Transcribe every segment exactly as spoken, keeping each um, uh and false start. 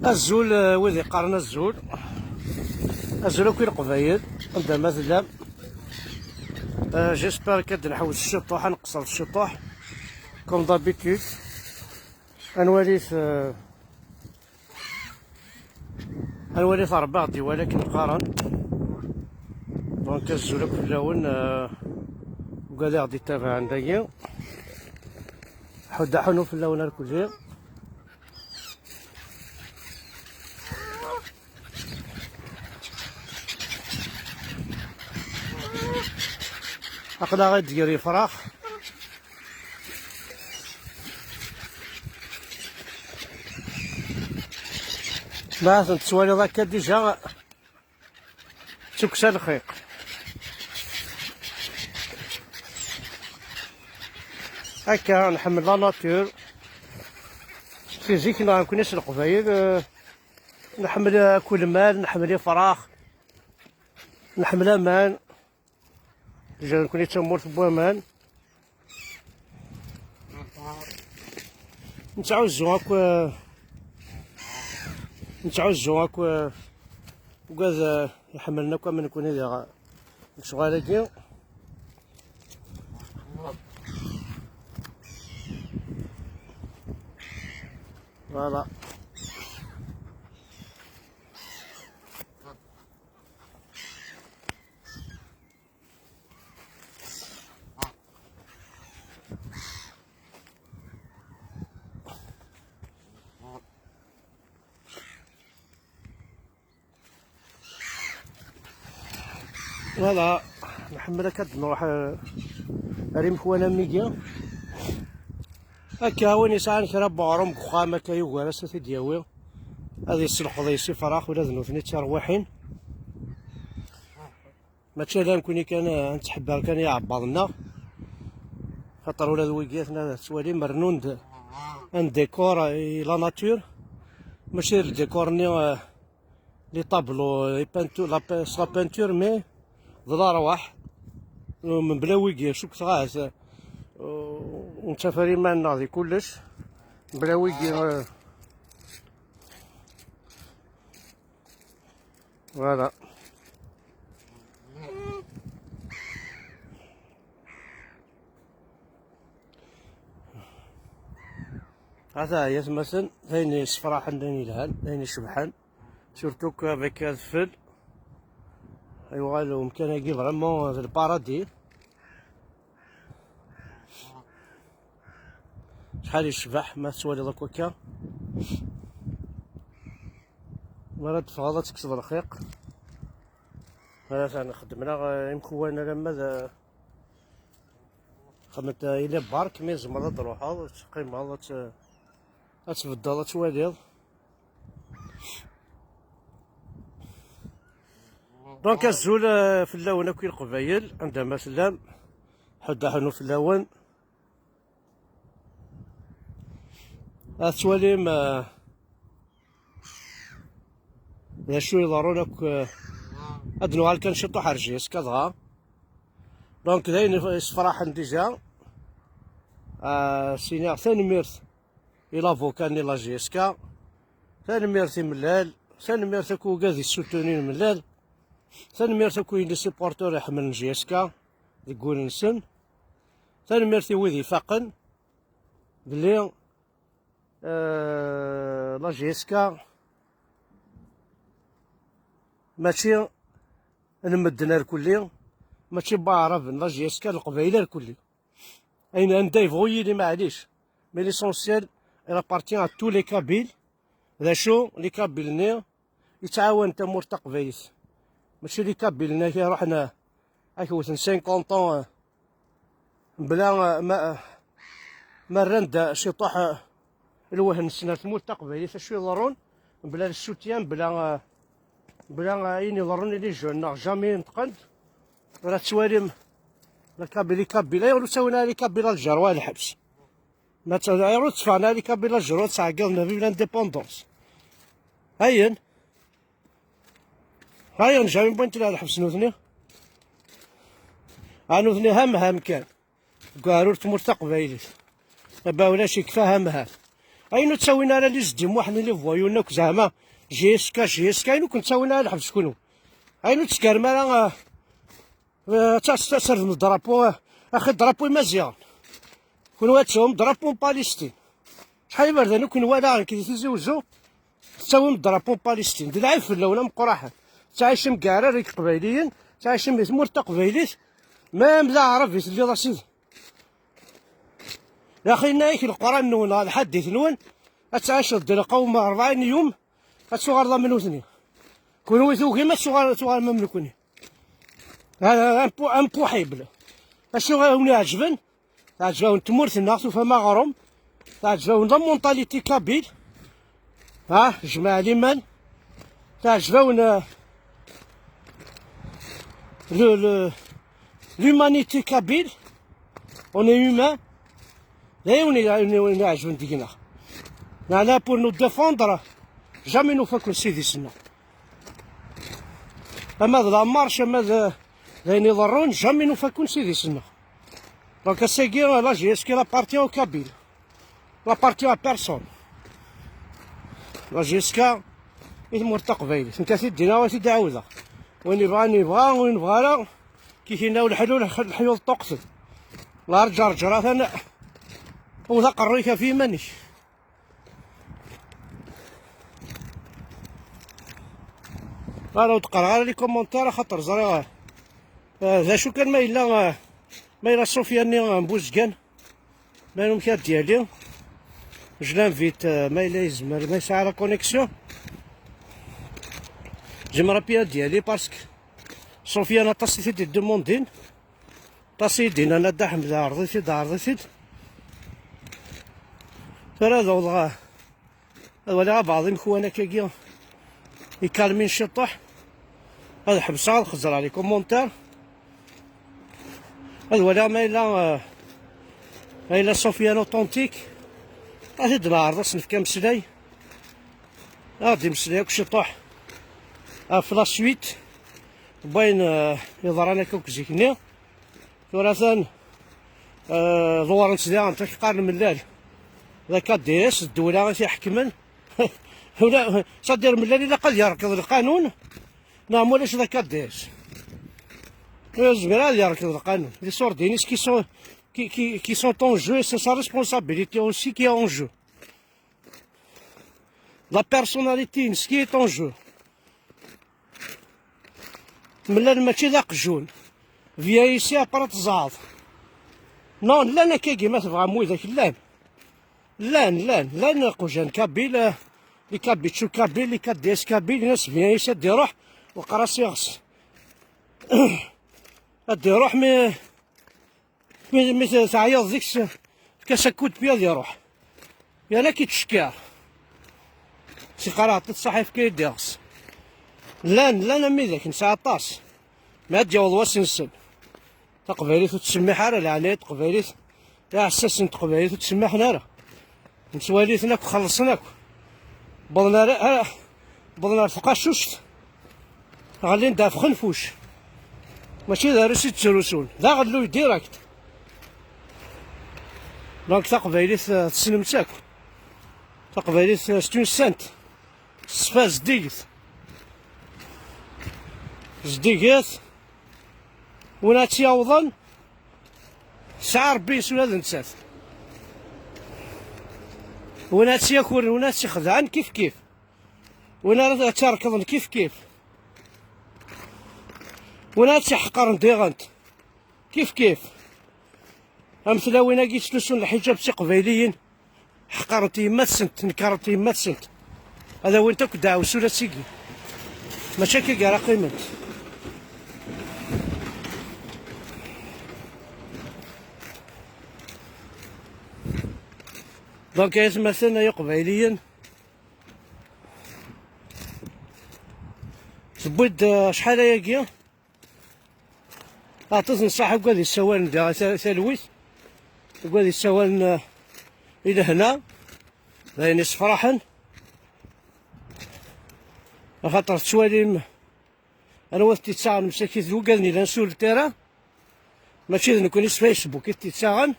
Azul, eh, wid iqqaren azul. Azul akk i Leqbayel, anda ma tellam. Eh, j'espère kad nḥewwes ciṭuḥ, ad nqeṣṣer ciṭuḥ. Comme d'habitude. Ad nwalit, eh, ad nwalit Rebbi aɣ-d-iwala akken qqaren. Donc azul akk fell-awen, eh, ugad i ɣ-d-ittabaɛen dagi. Ḥudd aḥunu fell-awen arkelli. Aql-aɣ-id gar yefrax. Ma tettwaliḍ akka déjà, d tukksa lxiq. Akka, nḥemmel la nature. Si zik neɣ nekkni s Leqbayel, eh, nḥemmel akk lmal, nḥemmel ifrax, nḥemmel aman. Déjà nekkni d tamurt n waman. Nettɛuzzu akk, eh, nettɛuzzu akk, eh, ugad, eh, iḥemmlen akk am nekkni diɣ deg ccɣel-agi. Voilà. Voilà, nḥemmel akka ad nruḥ, eh, ar imekwan am wigi. Akka, win yesɛan kra n weɣrum deg uxxam, akka yugar-as ad t-id-yawi, ad yesselqeḍ yes ifrax, ula d nutni d tirwiḥin. Mačči ala nekkni kan, eh, ad nettḥebbar kan iɛebbaḍ-nneɣ, xaṭer ula d wigi aten ad tettwalim rnun-d un décor i la nature, mačči d le décor-nni, eh, les tableaux, les peintures, la pe-, s la peinture, mais d larwaḥ. Mebla wigi, cukkteɣ ahat, uh, nettafar iman-nneɣ di kullec. Mebla wigi, uh, voilà. Ata, ay atmaten, d ayen yessefraḥen, d ayen yelhan, d ayen icebḥen. Surtout qu'avec adfel, yuɣal umkan-agi vraiment d lparadis. Acḥal yecbeḥ ma tettwaliḍ akk akka. Mi ara d-teffɣeḍ ad tekkseḍ lxiq. Atan xeddmen-aɣ, eh, imkuwan alamma d, eh, xedment, eh, il est barque, mi tzemreḍ ad d-truḥeḍ, ad teqqimeḍ, ad t-, ad tbeddeḍ, ad twaliḍ. Donc azul, eh, fell-awen akk i Leqbayel, anda ma tellam, ḥedd aḥunu fell-awen. Ad twalim, eh, d acu iḍerrun akk, eh, ad nuɣal kan ciṭuḥ ar J S K dɣa. Donc d ayen yessefraḥen déjà. Ah, siniɣ tanemmirt i l'avocat-nni la J S K. Tanemmirt i Mellal. Tanemmirt akk i ugad yessutunin Mellal. Tanemmirt akk i les supporters iḥemmlen J S K deg wul-nsen. Tanemmirt i wid ifaqen belli, euh, la J S K mačči n medden ar kulli, mačči n waɛraben, la J S K n Leqbayel ar kulli. Ayen anda yebɣu yili, maɛlic. Mais l'essentiel, il appartient à tous les Kabyles. D acu, les Kabyles-nni yettɛawan tamurt taqbaylit. Mačči les Kabyles-nni akka ruḥen, eh, ad k-wten cinquante ans, eh, mebla, eh, ma, eh, ma rran-d, eh, ciṭuḥ, eh, lweh-nsen ar tmurt taqbaylit, acu iḍerrun? Mebla le soutien, mebla, eh, mebla, eh, ayen iḍerrun i les jeunes, neɣ jamais neṭqen-d. Ur ad twalim la Kabylie, Kabylie, ayɣer ur ttawin ara les Kabyles ar lǧerwa, ar lḥebs? Ma tt-, ayɣer ur tteffɣen ara les Kabyles ar lǧerwa, ad ttɛeggiḍen vive l'indépendance? Ayen? Ayen, jamais n wwin-ten ar lḥebs nutni? A nutni ham ham kan. Deg uɛrur tmurt taqbaylit. Aba ulac ikfa ham ham. Ayen ur ttawin ara les Zeddi Muḥ, les voyous akk zeɛma, J S K, J S K, ayen ur ken-ttawin ara lḥebs kunwi. Ayen ur tettgarem ara, ah, ah, ad tas-, ad terdem drapeau, ah, axi drapeau Imaziɣen. Kunwi ad tawim drapeau n Palestine. Acḥal iberdan ur ken-walaɣ nekk di Tizi Wezzu, tettawim drapeau n Palestine. D lɛib fell-awen a meqqraḥen. Tettɛicim deg Ɛrar, deg Iqbayliyen, tettɛicim di tmurt taqbaylit, même d aɛrab i telliḍ a sidi. Yaxi, yenna-yak Leqran-nwen ɣer lḥadit-nwen, ad tɛiceḍ d lqawm rebɛin yum, ad tuɣaleḍ am nutni. Kunwi tugim ad tuɣal-, ad tuɣalem am nekni. Ah, impo-, impossible. Acu i wen-iɛeǧben? Teɛǧeb-awen tmurt-nneɣ, tufam aɣrum. Teɛǧeb-awen la mentalité kabyle. Ha, jmaɛ liman. Teɛǧeb-awen, euh, le, le, l'humanité kabyle. On est humain. D ayen i, i, i, i iɛeǧben deg-neɣ. Meɛna pour nous défendre, jamais nufa-ken s idis-nneɣ. Ama d la marche, ama d, d ayen iḍerrun, jamais nufa-ken s idis-nneɣ. Donc ass-agi, la J S K, elle appartient aux Kabyles. Elle appartient à personne. La J S K i tmurt taqbaylit. Nekk ad t-id-iniɣ, ad t-id-ɛawdeɣ. Win yebɣan yebɣa, win yebɣa ara, kikina leḥlul, leḥyuḍ ṭṭuqten. La rǧa rǧa, atan wwet aqerruy-ik ɣef yiman-ik. Ara ur d-qqareɣ ara les commentaires, axaṭer ẓriɣ, eh, d acu kan ma yella, eh, ma yella Sofia-nni, eh, n Buzgan, ma amek ad d-yali. Je l'invite, eh, ma yella yezmer, ma yesɛa la connexion. J'aimerais bien ad d-yali parce que Sofia-nni aṭas i t-id-iddumundin. Aṭas i yi-d-yennan a Dda Ḥmed, ɛreḍ-it-id, ɛreḍ-it-id. Tura ad awḍeɣ, ad waliɣ abeɛḍ imekwan akkagi ikalmin ciṭuḥ. Ad ḥebseɣ, ad xeẓreɣ les commentaires. Ad waliɣ ma yella, eh, ma yella Sofiane authentique. Ad t-id-neɛreḍ, ad s-nefk ameslay. Ad d-imeslay akk ciṭuḥ ɣef la suite n wayen, eh, yeḍran akka akk zik-nni. Tura atan, eh, ḍewren-tt diɣen, tek qqaren mellal d A K D S, ddewla i t-iḥekmen. Ula, c'est-à-dire mellal ilaq ad yerkeḍ lqanun, neɣ ma ulac d A K D S. Ur yezmir ad yerkeḍ lqanun. Les sordinis qui sont, qui, qui, qui sont en jeu, c'est sa responsabilité aussi qui est en jeu. La personnalité-ines qui est en jeu. Mellal mačči d aqjun. Viens ici, après ad tẓaɛeḍ. Non, llan akkagi, ma tebɣam widak, llan. Llan, llan, llan iqjan kabyle, eh, les Kabyles, kabyle, les K D S kabyle, nnas viens ici, ad d-iruḥ, weqras iɣes. Ad d-iruḥ, mais Mi, mi te-, teɛyiḍ deg-s, efk-as akkud pied ad iruḥ. Yerna ki tcekkir. Si qaraɛet ṣṣaḥ, efk-iyi-d iɣes. Llan, llan am widak, nesɛa aṭas. Mi ad d-yaweḍ wass-nsen. Taqbaylit ur tettsemmiḥ ara, leɛnaya n teqbaylit, iɛessasen n teqbaylit ur ttsemmiḥen ara. Nettwali-ten akk xellṣen akk. Wwḍen ar, ar, wwḍen ar tqacuct. Ɣellin-d ɣef xenfuc. Mačči d arus i ttrusun. D aɣelluy direct. Donc taqbaylit, eh, tessnem-tt akk. Taqbaylit, eh, c'est une sainte. Ṣṣfa zeddiget. Zeddiget. Win ad tt-yawḍen, tesɛa Rebbi yesula d nettat. Win ad tt-yakuren, win ad tt-ixedɛen, kif kif. Win ara tt-irekḍen, kif kif. Win ad tt-iḥeqren diɣent, kif kif. Am tlawin-agi yettlusun lḥiǧab d tiqbayliyin. Ḥeqrent yemma-tsent, nekrent yemma-tsent. Ad awint akk ddeɛwessu la sigi. Mačči akka i ara qqiment. Donc ay atmaten ay iqbayliyen, tewwi-d, eh, acḥal ayagi. Aṭas n ṣṣaḥ, uggad yessawalen di ta-, talwit, uggad yessawalen, eh, i lehna, d ayen yessefraḥen, axaṭer tettwalim anwa t-ittaɣen msakit d wuggaden yellan sur le terrain, mačči d nekni s Facebook i t-ittaɣen,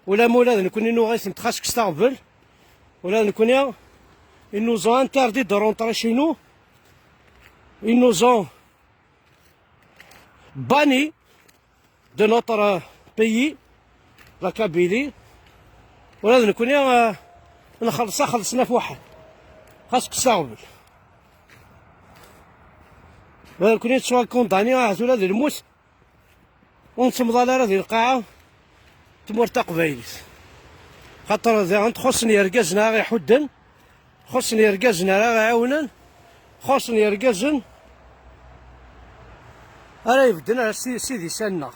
ula ma ula d nekni nuɣ-itent xas kkset aɣbel, Ula d nekkni, ils nous ont interdit de rentrer chez nous. Ils nous ont bannis de notre pays, la Kabylie. Ula d nekkni, eh, nxelleṣ, xelṣen ɣef waḥed. Xas kkes aɣbel. Ula d nekkni nettwakundani ahat ula d lmut. Ur nettemḍal ara di lqaɛa tmurt taqbaylit. Xaṭer diɣen txuṣṣen yergazen ara ɣ-iḥudden, xuṣṣen yergazen ara ɣ-iɛawnen, xuṣṣen yergazen ara ibedden ar si, si disan-nneɣ.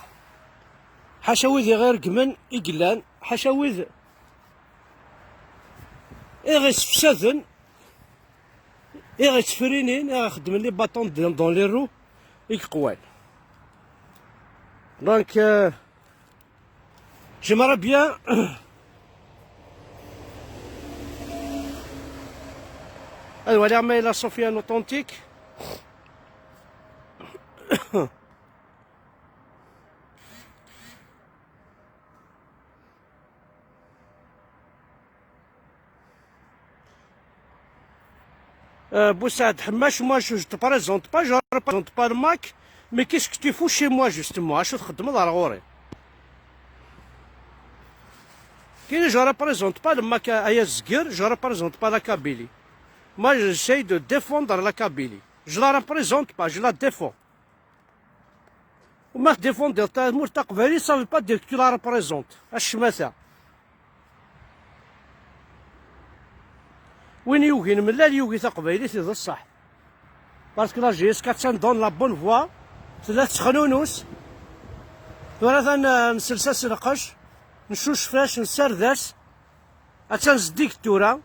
Ḥaca wid i ɣ-ireggmen i yellan, ḥaca wid i ɣ-issefsaden, i ɣ-ittefrinin, i ɣ-ixeddmen les bâtons dans, dans les roues i yeqwan. Donc, euh, j'aimerais bien ad waliɣ ma yella Sofiane authentique. Euh, Boussaïd Hemmache, moi je ne te présente pas, je ne représente pas le MAK, mais qu'est-ce que tu fous chez moi justement? Acu txeddmeḍ ar ɣur-i? Kini, je représente pas le MAK à Yazgir, je représente pas la Kabylie. Moi j'essaye de défendre la Kabylie. Je la représente pas, je la défends. Ma tdéfendiḍ tamurt taqbaylit, ça veut pas dire que tu la représentes. A ccmata. Win yugin mellal yugi taqbaylit, d ṣṣeḥ. Parce que la J S K attan dans la bonne voie, tella tettexnunus. Tura atan, eh, nsels-as lqecc, ncucef-as, nessared-as. Attan zeddiget tura.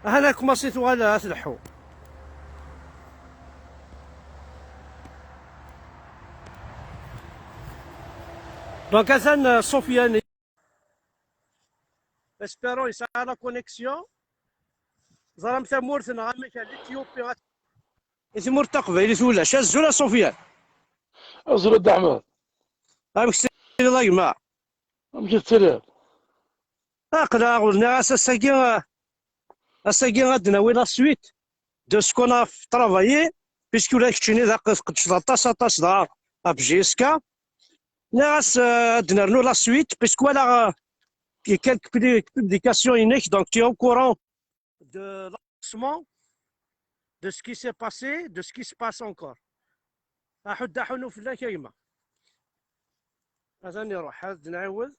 Ahan ad kumaṣi tuɣal ad tleḥḥu. Donc atan, euh, Sofiane. Espérons yesɛa la connexion. Ẓram tamurt neɣ amek ar l'Éthiopie. I tmurt taqbaylit ulac. Azul a Sofiane. Azul a Dda Ḥmed. Amek tiliḍ a gma? Amek i tettiliḍ? Aql-aɣ ur nniɣ-as ass-agi, ass-agi ad d-nawi la suite de ce qu'on a travaillé, puisque ula d keččini d aql-, tqeddceḍ aṭas, aṭas da ɣef J S K. Nniɣ-as, euh, ad d-nernu la suite, puisque walaɣ, euh, quelques publi-, publications-inek, donc tu es au courant de l'avancement, de ce qui s'est passé, de ce qui se passe encore. Aḥuddu aḥunnu fell-ak a gma. Atan iruḥ, ad nɛiwed.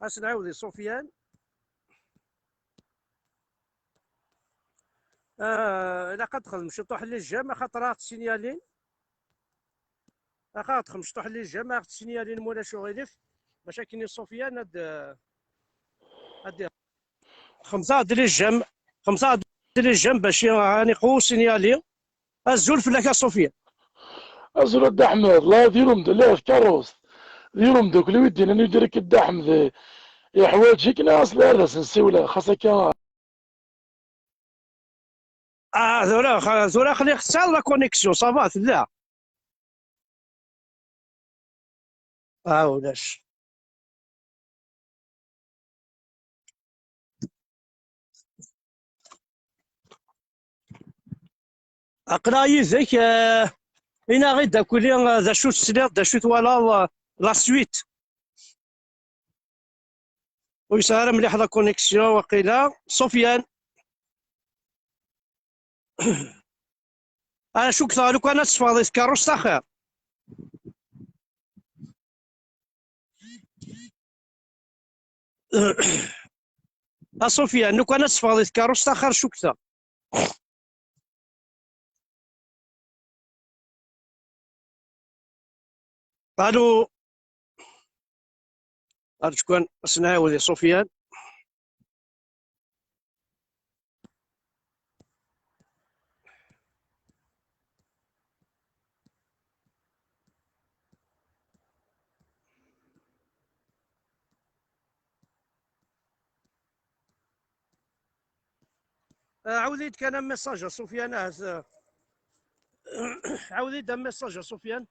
Ad s-nɛiwed i Sofiane. Ah, ilaq ad texdem ciṭuḥ n les j'aime, axaṭer ad ɣ-tt-sinyalin. Axaṭer ad texdem ciṭuḥ n les j'aime, ad ɣ-tt-sinyalin ma ulac uɣilif, bac akken i Sofiane ad, ad Xemsa d les j'aime, xemsa d les j'aime bac i ɣaniqu sinyali. Azul fell-ak a Sofiane. Azul a Dda Ḥmed, la d irum d la tkeṛṛust. D irum d akli wi d-yennan i Dda Ḥmed, eh, yeḥwaǧ-ik neɣ as la ad as-nsiwel xas akka. Ah, tura, xa-, tura aql-i tesɛiḍ la connexion, ça va, tella. Ah, ulac. Aql-aɣ yid-k, eh, inaɣ-id akuli, eh, d acu tesliḍ, d acu twalaḍ, eh, la suite. Ur yesɛi ara mliḥ la connexion, waqila. Sofiane. Ana cukkteɣ lukan ad teffɣeḍ i tkeṛṛust axir. A Sofiane, lukan ad teffɣeḍ i tkeṛṛust axir cukkteɣ. Alu. Arǧu kan, ad s-nɛiwed i Sofiane. Ah, ɛawed-iyi-d kan un message a Sofiane, ahat, ah, ɛawed-iyi-d un message a Sofiane.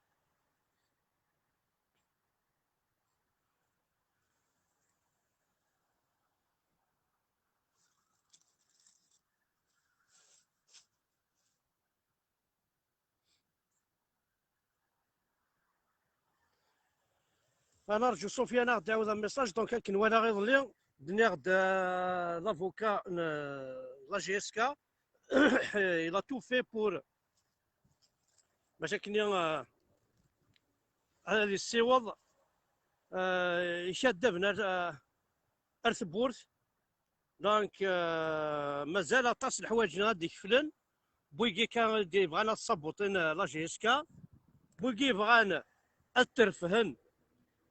Ad nerǧu Sofiane ad aɣ-d-iɛawed un message. Donc, akken walaɣ iḍelli, d-nniɣ-d, euh, l'avocat n, euh, la G S K, il a tout fait pour bac akken, euh, ad yessiweḍ, euh, ikaddaben ar, euh, ar tewwurt. Donc, euh, mazal aṭas n leḥwayeǧ ad d-ikeflen. Wigi kan i yebɣan ad sabuṭin, euh, la G S K. Wigi yebɣan ad terfhen,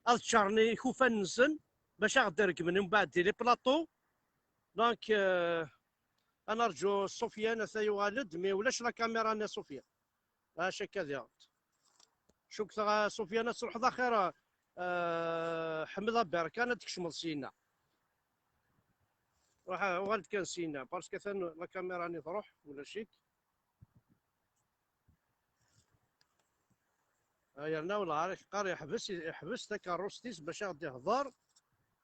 ad ččaren ikufan-nsen bac ad aɣ-d-regmen mbeɛd di les plateaux. Donc, euh, ad nerǧu Sofiane ata yuɣal-d, mais ulac la caméra-nni a Sofiane. Acu akka diɣ? Cukkteɣ a Sofiane ad truḥeḍ axir, euh, ḥmed aberkan ad tkecmeḍ syenna. Ruḥ, uɣal-d kan syenna, parce que atan la caméra-nni truḥ, ulac-ik. Ah, yerna wellah ara k-qqar yeḥbes, yeḥbes takeṛṛust-is bac ad aɣ-d-ihḍer.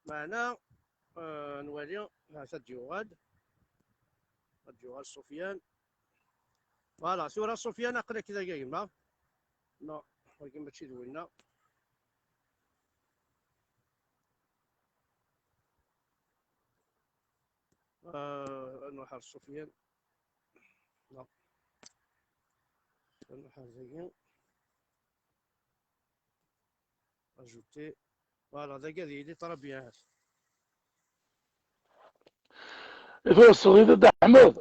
Meɛna, euh, nwali, ahat ad d-yuɣal. Ad d-yuɣal Sofiane. Voilà, tura Sofiane, aql-ak dagi a gma. Non, wagi mačči d winna. Euh, ad nruḥ ar Sofiane. Non. Ad nruḥ ar dagi. Ajouter. Voilà, dagi ad yili très bien. I tura tesleḍ-iyi-d a Dda Ḥmed?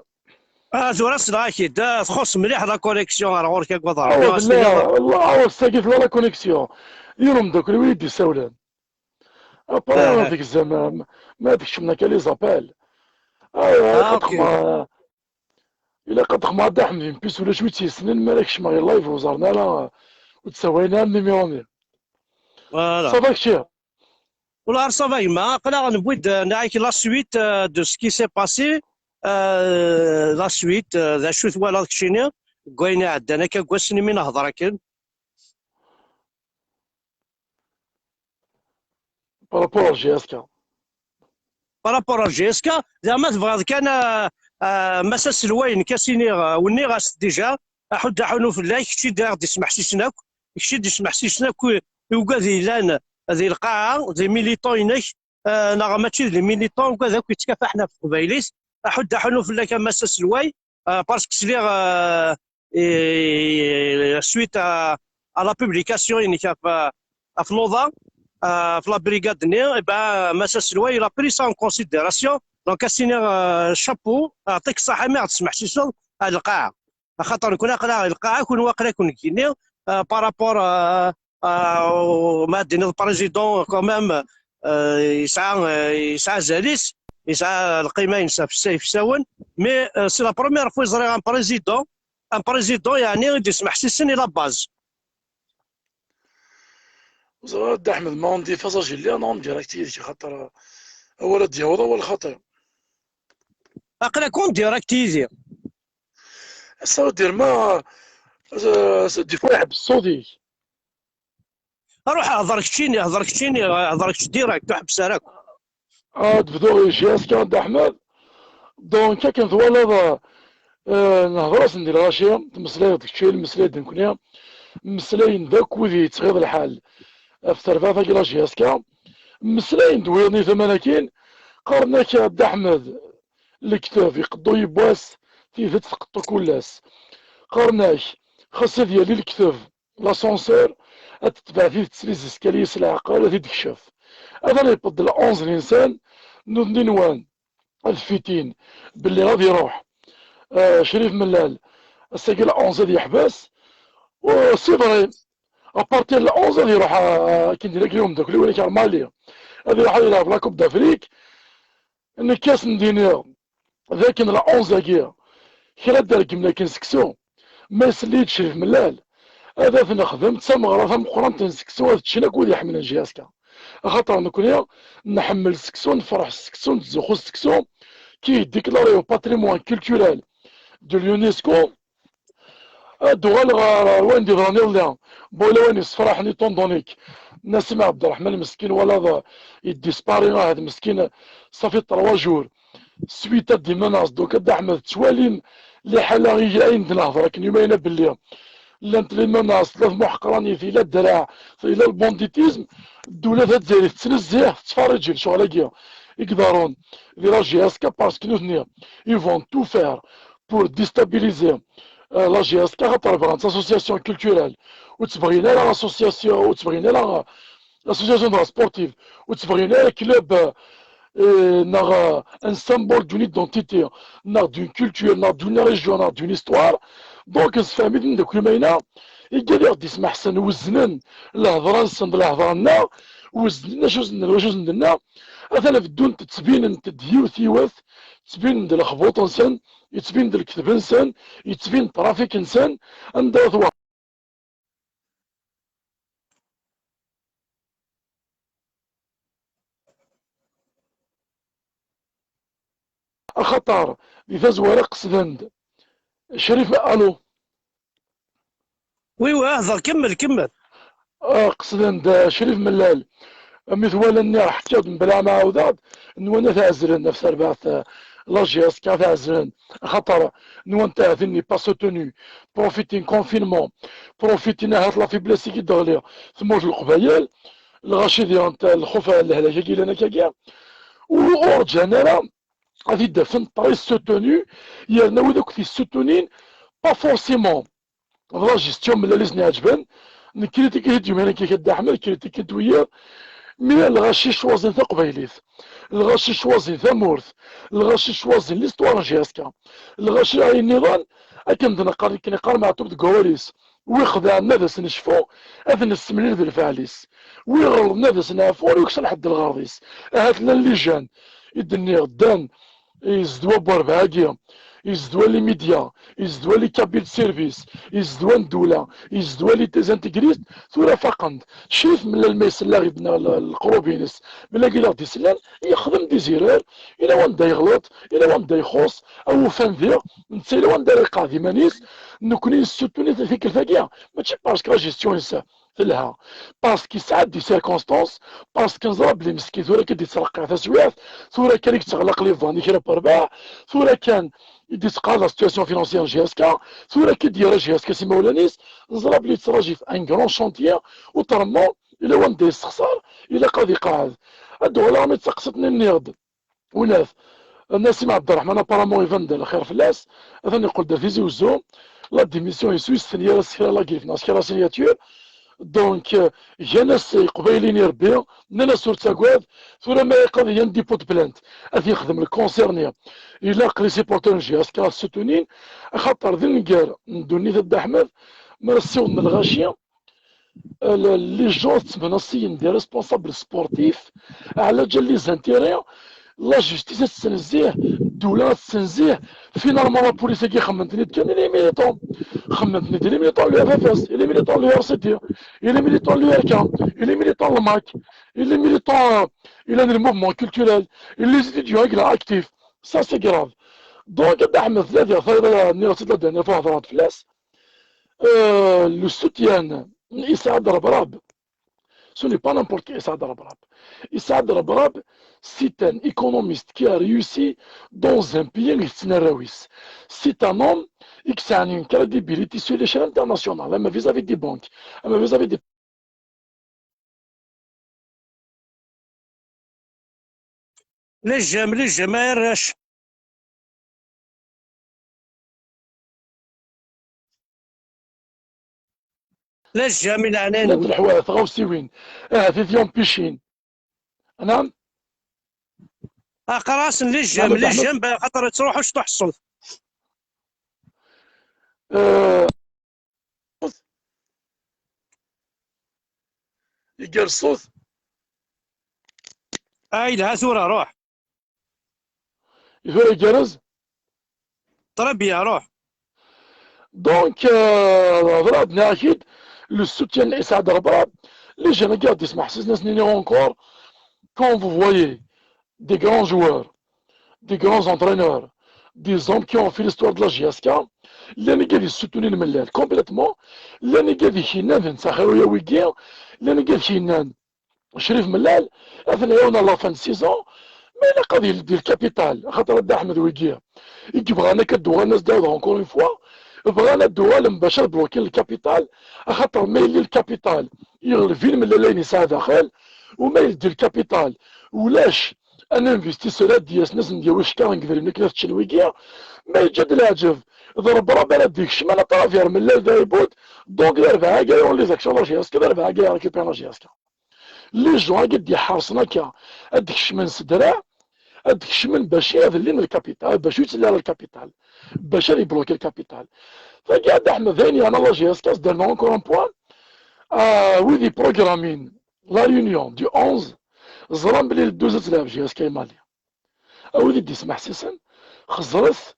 Ah, tura ssneɣ-ak-id. Ah, txuṣṣ mliḥ la connexion ar ɣur-k akked Ṛebbi. Awa, ass-agi tella la connexion. Yiwen umeddakel-iw i yi-d-isawlen. Après, ah, tegzam, ma, ma tkecmem akka les appels. Ah, ah, ok. Ilaq ad xedmeɣ a Dda Ḥmed, une puce ulac wi tt-yessnen, mi ara kecmeɣ i live ur ẓerren ara, ur tt-ssawayen ara numéro-nni. Voilà. Ça va kečči? Ula ar ça va gma, aql-aɣ newwi-d, euh, nɛik la suite, euh, de ce qui s'est passé, euh, la suite, euh, d acu twalaḍ keččini deg wayen iɛeddan akka deg wass-nni mi nehḍer akken? Par rapport à G S K. Par rapport à G S K, da ma tebɣiḍ kan, euh, euh, mass aselway, nekk ad s-iniɣ, euh, wniɣ-as déjà, aḥuddu aḥunu fell-ak, kečč i d-, aɣ-d-ismeḥsisen akk, kečč i d-ismeḥsisen akk i, i ugad yellan di lqaɛa, d les militants-inek, euh, neɣ mačči d les militants, ugad akk yettkafaḥen ɣef teqbaylit, aḥuddu aḥunu fell-ak a mass aselway, euh, parce que sliɣ, euh, et suite à, à la publication-inek ɣef, ɣef luḍa, euh, ɣef la brigade-nni, eh ben, mass aselway, il a pris ça en considération. Donc, ad s-iniɣ, euh, chapeau, aɛṭik ṣṣaḥa mi ɣ-d-tesmeḥsiseḍ ar lqaɛa. Axaṭer nekkni aql-aɣ di lqaɛa, kunwi aql-aken deg yigenni, euh, par rapport, euh, euh, ma ad d-tiniḍ président quand même, euh, yesɛa, euh, yesɛa azal-is, yesɛa lqima-ines ɣef sa-, ɣef yisawen, mais, euh, c'est la première fois i ẓriɣ un président, un président, yeɛni, i d-yesmeḥsisen i la base. Ẓriɣ a Dda Ḥmed, ma en déphasage yelli, neɣ en direct yid-k, axaṭer, euh, awal ad d-yaweḍ, awal xaṭi. Aql-ak en direct yid-i. Ça veut dire ma, euh, des fois iḥbes ṣṣut-ik. Ruḥ hḍer keččini, hḍer keččini, hḍer kečč direct, ur ḥebbes ara akk. Ad bduɣ i G S K a Dda Ḥmed. Donc, akken twalaḍ, euh, nehḍer-asen di lɣaci, tmeslayeḍ kečči, mmeslay-d nekkni, mmeslayen-d akk wid yettɣiḍ lḥal ɣef terbaɛt-agi la G S K, mmeslayen-d wiyaḍ-nni tama-agi, qqaren-ak a Dda Ḥmed, lekdeb iqeḍḍu yiwwas, tidet tqeṭṭu kul ass. Qqaren-ak, xas ad yali lekdeb, l'ascenseur, ad tetbeɛ tidet les escaliers s leɛqel, ad t-id-tekcef. Atan yewweḍ-d le onze n yinsan, nutni nwan ad fitin belli ad iruḥ, euh, Crif Mellal, ass-agi le onze ad yeḥbes. C'est vrai, à partir le onze ad iruḥ, euh, akken d-yenna akli umeddakel-iw, nekk ar Mali, ad iruḥ ad yelɛeb la Coupe d'Afrique. Nekk ad sen-d-iniɣ d akken la onze-agi, kra ad d-regmen akken seksu, ma isell-iyi-d Crif Mellal, ad t-nexdem d tameɣra tameqqrant n seksu, ad ččen akk wid iḥemmlen G S K. Axaṭer nekkni nḥemmel seksu, nefṛeḥ s seksu, nettzuxxu s seksu, qui est déclaré au patrimoine culturel de l'UNESCO. Ad d-uɣaleɣ ɣer, ɣer wayen d-yeḍran iḍelli. Bon, yella wayen yessefraḥen, étant donné que Nassim Abderrahmane meskin, walaḍ, yeddispari, ahat meskin, ça fait trois jours. Suite à des menaces, donc a Dda Ḥmed ttwalin liḥala i, ayen d-nehḍer akken yumayna belli llant les menaces, tella tmuḥeqranit, yella ddreɛ, yella le banditisme, ddula tazzayrit tettnezziḥ, tettferrij lecɣal-agi i iḍerrun di la J S K, parce que nutni, ils vont tout faire pour déstabiliser, euh, la J S K, xaṭer bɣan d association culturelle, ur ttebɣin ara association, ur ttebɣin ara association de la sportive, ur ttebɣin ara club, euh, euh, neɣ, euh, un symbole d'une identité, neɣ d'une culture, neɣ d'une région, neɣ d'une histoire. Donc, nsefhem-iten deg umayna, igad i ɣ-d-ismeḥsen, weznen lehḍra-nsen d lehḍra-nneɣ, weznen acu zenden, wacu zenden-nneɣ, atan beddunt ttbinent-d yiwet yiwet, ttbinen-d lexbuṭ-nsen, yettbin-d lekdeb-nsen, yettbin-d trafik-nsen, anda ara twehmeḍ. Axaṭer di tazwara qesden-d Crif, allo? Oui, oui, hder, kemmel, kemmel. Ah, qesden-d, ah, Crif Mellal. Mi t-walan, nniɣ, ḥkiɣ-d mebla ma ɛawdeɣ-d, nwan ad t-ɛezlen ɣef terbaɛt, ah, la J S K ad t-ɛezlen. Axaṭer nwan ahat il n'est pas soutenu. Profitin confinement, profitin ahat la faiblesse i d-teɣli tmurt n Leqbayel, lɣaci di lxuf, lehlak-agi yellan akkagi, ur, ur ǧǧan ara ad t-id-afen très soutenu, yerna wid akk t-yessutunin, pas forcément d la gestion Mellal i sen-iɛeǧben. Nekritiki-t-id yumin akka Dda Ḥmed, kritiki-t wiyiḍ, mais lɣaci ccwazin taqbaylit, lɣaci ccwazin tamurt, lɣaci ccwazin l'histoire n J S K, lɣaci ayen nniḍen, akken d-neqqar, akken iqqar Meɛtub deg wawal-is, wi xedɛen ad as-necfu, ad nessemlil d lfeɛl-is, wi ɣelḍen ad as-neɛfu, ur yeksan ḥedd lɣerḍ-is. Ahat llan lijan i d-nniɣ ddan, yezdwa n werbaɛ-agi, yezdwa les médias, yezdwa les cabinets de service, yezdwa ddula, yezdwa les intégristes, tura faqen-d. Crif Mellal ma yesla-aɣ-id neɣ l-, leqrub-ines, Mellal i aɣ-d-isellen, yexdem des erreurs, yella wanda yeɣleḍ, yella wanda ixuṣṣ, awufan diɣ, netta yella wanda ara yeqɛed iman-is, nekkni nessuttun-it tikkelt-agi, mačči parce que la gestion-ines telha, parce que yesɛa-d des circonstances, parce que neẓra belli meskin tura akka d-yettreqqiɛ taswiɛt, tura kan i yetteɣlaq les vannes i kra n werbaɛ, tura kan i d-yetteqɛed la situation financière n J S K, tura akka i d-yerra J S K s imawlan-is, neẓra belli yettraǧu-t un grand chantier, autrement, yella wanda yessexṣar, ilaq ad iqeɛɛed. Ad d-uɣaleɣ armi d taqsiṭ-nni nniɣ-d, Unat, Nassim Ɛebderreḥman, apparemment iban-d lxir fell-as, atan yeqqel-d ar Tizi Wezzu, la démission-is ur yestenya ara s kra la griffe neɣ s kra signature. Donc, euh, gan-as Iqbayliyen i Rebbi, nnan-as ur ttagad, tura ma iqad yan dépôt de plainte, ad t-yexdem le concert-nni, ilaq les supporters n J S K ad ssutunin, axaṭer d nnger n ddunit a Dda Ḥmed, mi ara ssiwḍen lɣaci, euh, le-, les gens ad ttmenasiyen des responsables sportifs, ɛlaǧal les intérêts, la justice ad tettnezzih, ddula ad tettnezzih, finalement la police-agi xemmen-ten-id kan i les militants, xemmen-ten-id i les militants n le F F S, i les militants n le R C D, i les militants n le R K, i les militants n le MAK, i les militants, euh, i les mouvements culturels, i les étudiants i yella actifs, ça c'est grave. Donc, a Dda Ḥmed, tella diɣ tayeḍ-nni ɣef la dernière fois hedreɣ-d fell-as, euh, le soutien n Isɛad Rebrab, ce n'est pas n'importe qui, Isɛad Rebrab. Isɛad Rebrab, c'est un économiste qui a réussi dans un pays i yettnarraw-is. C'est un homme i yesɛan une crédibilité sur l'échelle internationale, ama vis-à-vis des banques, ama vis-à-vis des Lejjem, lejjem ay arrac. Lejjem i leɛnaya-nwen. Llant leḥwa-, tɣawsiwin. Ahat i t-yumpicin. Anɛam? Aqras n lejjem, lejjem, xaṭer ad truḥ ur teḥṣel. Euh, Iger ṣṣut. Ah, yelha tura, ruḥ. Tura igerrez. Très bien, ruḥ. Donc, euh, Rebrab, nniɣ-ak-id, le soutien n Isɛad Rebrab, les jeunes-agi ad d-ismeḥsisen, ad s-nini encore, quand vous voyez des grands joueurs, des grands entraîneurs, des hommes qui ont fait l'histoire de la J S K, llan igad yessutunin Mellal complètement, llan igad ikinan d netta xir uya wigi, llan igad ikinan Crif Mellal, ad ten-ɛiwnen à la fin de saison, ma ilaq ad yeldi le capital, axaṭer a Dda Ḥmed wigi i yebɣan akka ad d-uɣalen ad s-d-ɛawdeɣ encore une fois, bɣan ad d-uɣalen bac ad blokin lkapital, axaṭer ma yelli lkapital yeɣleb imellalayen yesɛa daxel, u ma yeldi lkapital ulac un investisseur ad d-yasen ad sen-d-yawi cekka n yedrimen akken ad ččen wigi, ma yeǧǧa-d leɛǧeb d Rebbi Rebbi ara d-ikecmen, à travers mellal d aɛibud, donc d rrbeḥ-agi i les actions n la J S K, d rrbeḥ-agi i récupérer la J S K. Les gens-agi d-iḥerṣen akka ad d-kecmen s ddreɛ, ad d-kecmen bac ad llin lkapital, bac ur yettili ara lkapital, bac ad ibloki lkapital. Tagi, a Dda Ḥmed, d ayen yeɛna la J S K, s-d-rnu encore un point, ah, wid iprogrammin la réunion du onze, ẓran belli le douze ad telɛeb J S K i Mali. A wid i d-ismeḥsisen, xeẓret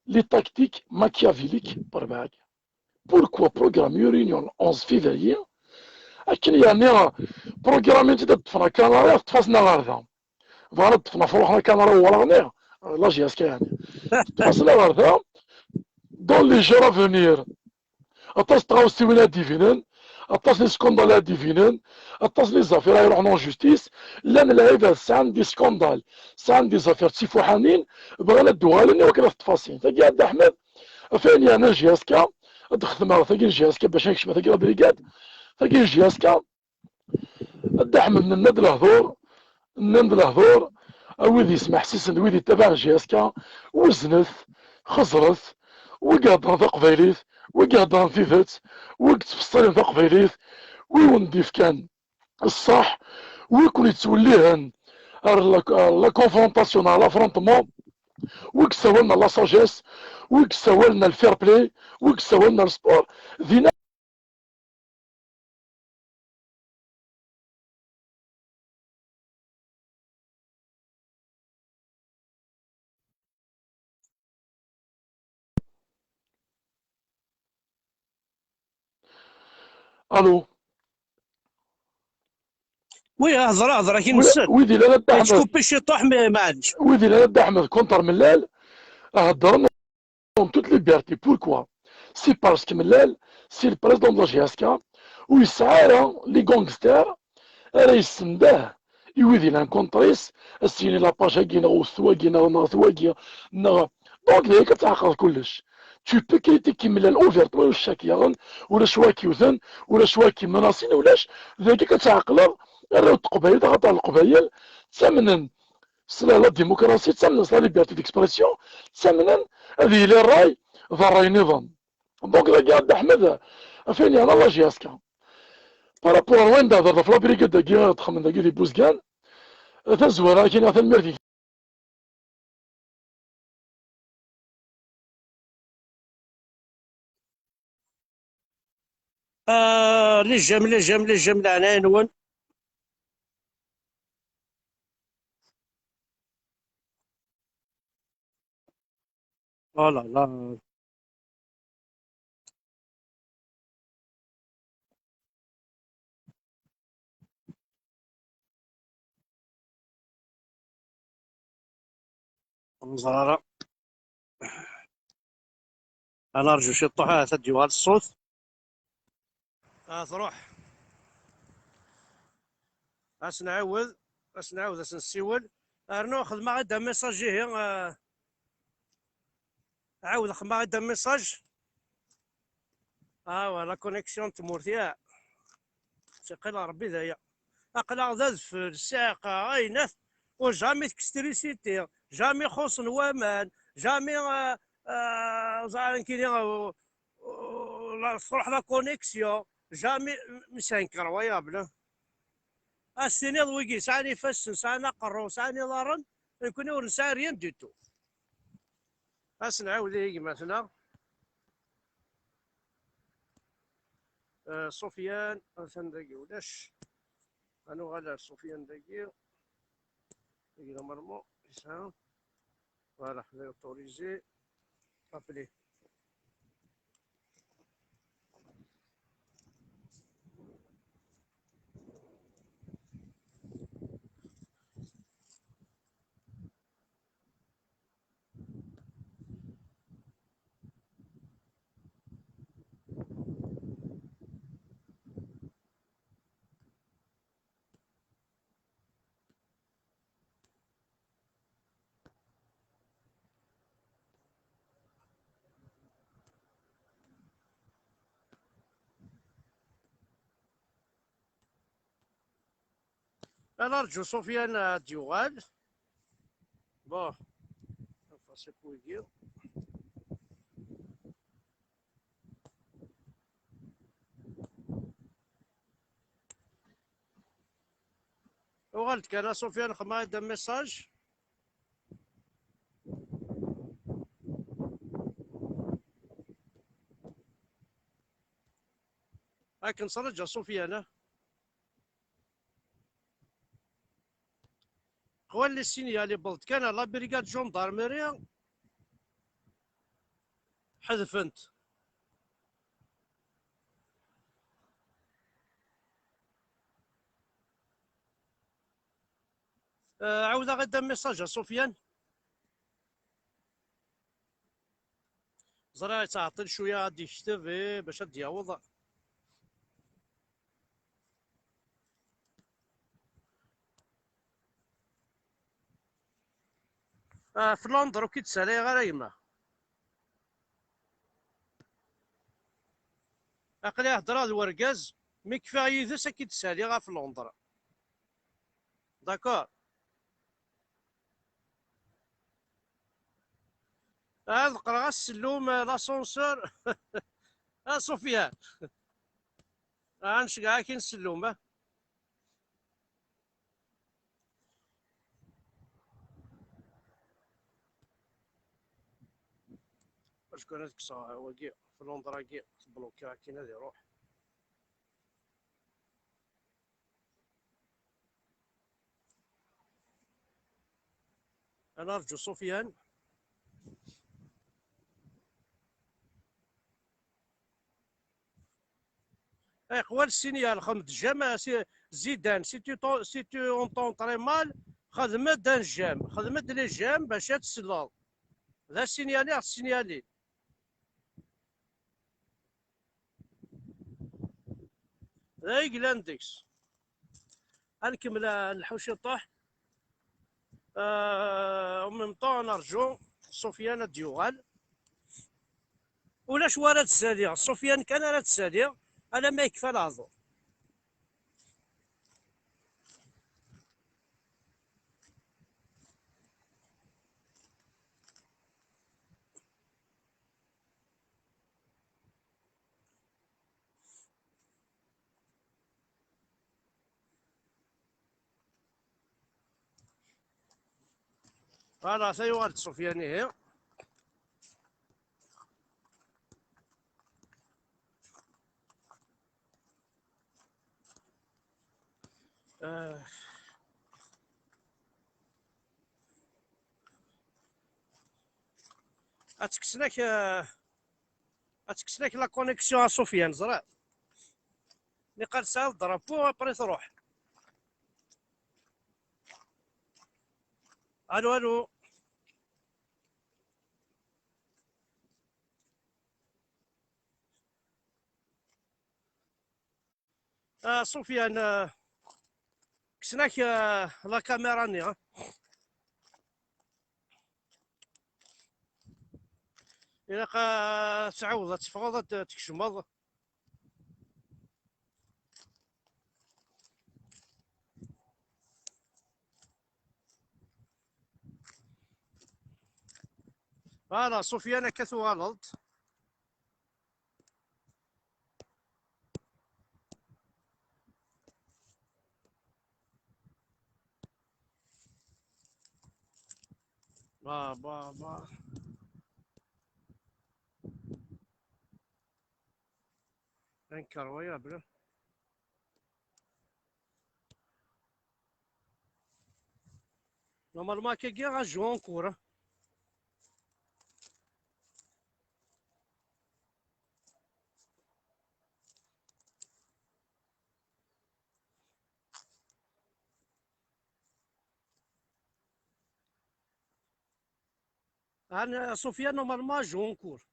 les tactiques machiavéliques n rrbeḥ-agi. Pourquoi programmer une réunion le onze février? Akken yeɛni programmin-tt-id ad ṭṭfen akanari, ad ṭṭef-asen aɣerda. Bɣan ad ṭṭfen afrux n akanari uwraɣ-nni, la J S K yeɛni. Ṭṭef-asen aɣerda, dans les jours à venir. Aṭas n tɣawsiwin ad d-ibinen, aṭas n les scandales ad d-ibinen, aṭas n les affaires ad iruḥen en justice, llan lɛibad sɛan des scandales, sɛan des affaires d tifuḥanin, bɣan ad d-uɣalen i wakken ad t-ṭṭfasin. Tagi a Dda Ḥmed, ɣef ayen yeɛnan J S K, ad d-xedmeɣ tagi n J S K bac ad nekcem tagi la brigade, tagi n J S K, a Dda Ḥmed, nenna-d lehdur, nnan-d lehdur, a wid yesmeḥsisen, wid yettabaɛen J S K, weznet, xeẓret, wi iheddren taqbaylit, wi iheddren tidet, wi yettfeṣṣilen taqbaylit, wi wen-d-ifkan ṣṣeḥ, wi ken-yettwellihen ar la, ar la confrontation, ar l'affrontement, wi yessawalen ar la sagesse, wi yessawalen ar le fair play, wi yessawalen ar le sport, din Allô. Oui, هضرة، هضرة كي نسيت. Wid yellan a Dda Ḥmed. Yettkupi ciṭuḥ, mais معليش. Wid yellan a Dda Ḥmed contre Mellal, heddren en toute liberté. Pourquoi? C'est parce que Mellal, c'est le président de la J S K, ur yesɛi ara les gangsters ara yessendah i wid yellan contre-s, ad s-yini la page-agi neɣ wwtet wagi neɣ nɣet wagi, neɣ, donc d ayagi ad tɛeqleḍ kullec. Tu peux critiquer Mellal ouvertement, ulac cak yaɣen, ulac wa k-yewten, ulac wa k-yemnasin, ulac, d ayagi ad tɛeqleḍ arraw n Teqbaylit, axaṭer Leqbayel ttamnen s la, la démocratie, ttamnen s la liberté d'expression, ttamnen ad yili ṛṛay d ṛṛay niḍen. Donc dagi a Dda Ḥmed, ɣef ayen yeɛna la J S K. Par rapport ar wayen d-hder ɣef la brigade-agi, ad xedmen dagi di Buzgan, tazwara-agi, tanemmirt-ik. Ah, les j'aime, les j'aime, les j'aime, leɛnaya-nwen. Oh là là. Ur neẓri ara. Ad nerǧu ciṭuḥ, ahat ad d-yuɣal ṣṣut. Ah, truḥ. Ad s-nɛawed, ad s-nɛawed, ad s-nessiwel. Rnu xedmeɣ-d amessage ihi, ah, Ɛawdeɣ xedmeɣ-d amessage. Ah, la connexion n tmurt, ya. Tiqil Rebbi d aya. Aql-aɣ d adfel, ssiɛqa, aynat, ur jamais tekkes trisiti, jamais xuṣṣen waman, jamais, euh, euh, ẓer nekkini, euh, euh, la, tṛuḥ la connexion, jamais, mais c'est incroyable, hein. Ad s-tiniḍ wigi sɛan ifassen, sɛan aqerru, sɛan iḍarren, nekkni ur nesɛi rien du tout. Ad s-nɛawed i gma-tneɣ. Eh, Sufyan, atan dagi ulac. Ad nuɣal ar Sufyan dagi. Dagi normalement yesɛa. Voilà, lay autorisé. Rappeler. Ad nerǧu Sufyan ad d-yuɣal. Bon, ɣef asif wigi. Uɣal-d kan a Sufyan, xdem-aɣ-d un message. Akken sraǧa Sufyan, ah. Qwan les signal, yewweḍ-d kan la brigade gendarmerie, ḥedfen-t. Euh, ɛawdeɣ-d un message a Sufyan. Ẓriɣ yettɛeṭṭil cwiya ad d-yekteb, eh, bac ad d-yaweḍ. Ah, ɣef Londres ur k-id-ssalayeɣ ara gma. Aql-i heddreɣ d wergaz, mi kfiɣ yid-s ad k-id-ssaliɣ ɣef Londres. D'accord. Ad qqreɣ-as ssellum, eh, l'ascenseur. A Sufyan. Ah, nceggeɛ-ak-in ssellum, ah. Acku ad kkseɣ wagi, flondra-agi, tblukiɣ akin ad iruḥ. Ad nerǧu Sufyan. Ay, qwal signal, xdem-d j'aime, si, Zidane, si tu t'en-, si tu entends très mal, xdem-d un j'aime, xdem-d les j'aime bac ad tesleḍ. D asignali ɣer tsignali. D ay yellan deg-s. Ad nkemmel, ah, nleḥḥu ciṭuḥ. Euh, en même temps, ad nerǧu Sufyan ad d-yuɣal. Ulac wa ara d-ssaliɣ, Sufyan kan ara d-ssaliɣ, alamma yekfa leɛḍur. Voilà, ça yuɣal-d Sufyan, ihi. Euh, ad tekksen-ak, euh, ad tekksen-ak la connexion a Sufyan, ẓriɣ. Niqal tesɛiḍ drapeau, après truḥ. Allô, allô. Ah, Sufyan, ah, kksen-ak, ah, la caméra-nni, ah. Ilaq, ah, ad tɛawdeḍ ad teffɣeḍ, ad tkecmeḍ. Voilà, Sufyan, akka tuɣaleḍ-d. Bah, bah, bah. Incroyable. Normalement, akkagi ad jouer en cours, hein. Hein, Sofia, normalement, ad jouer en cours.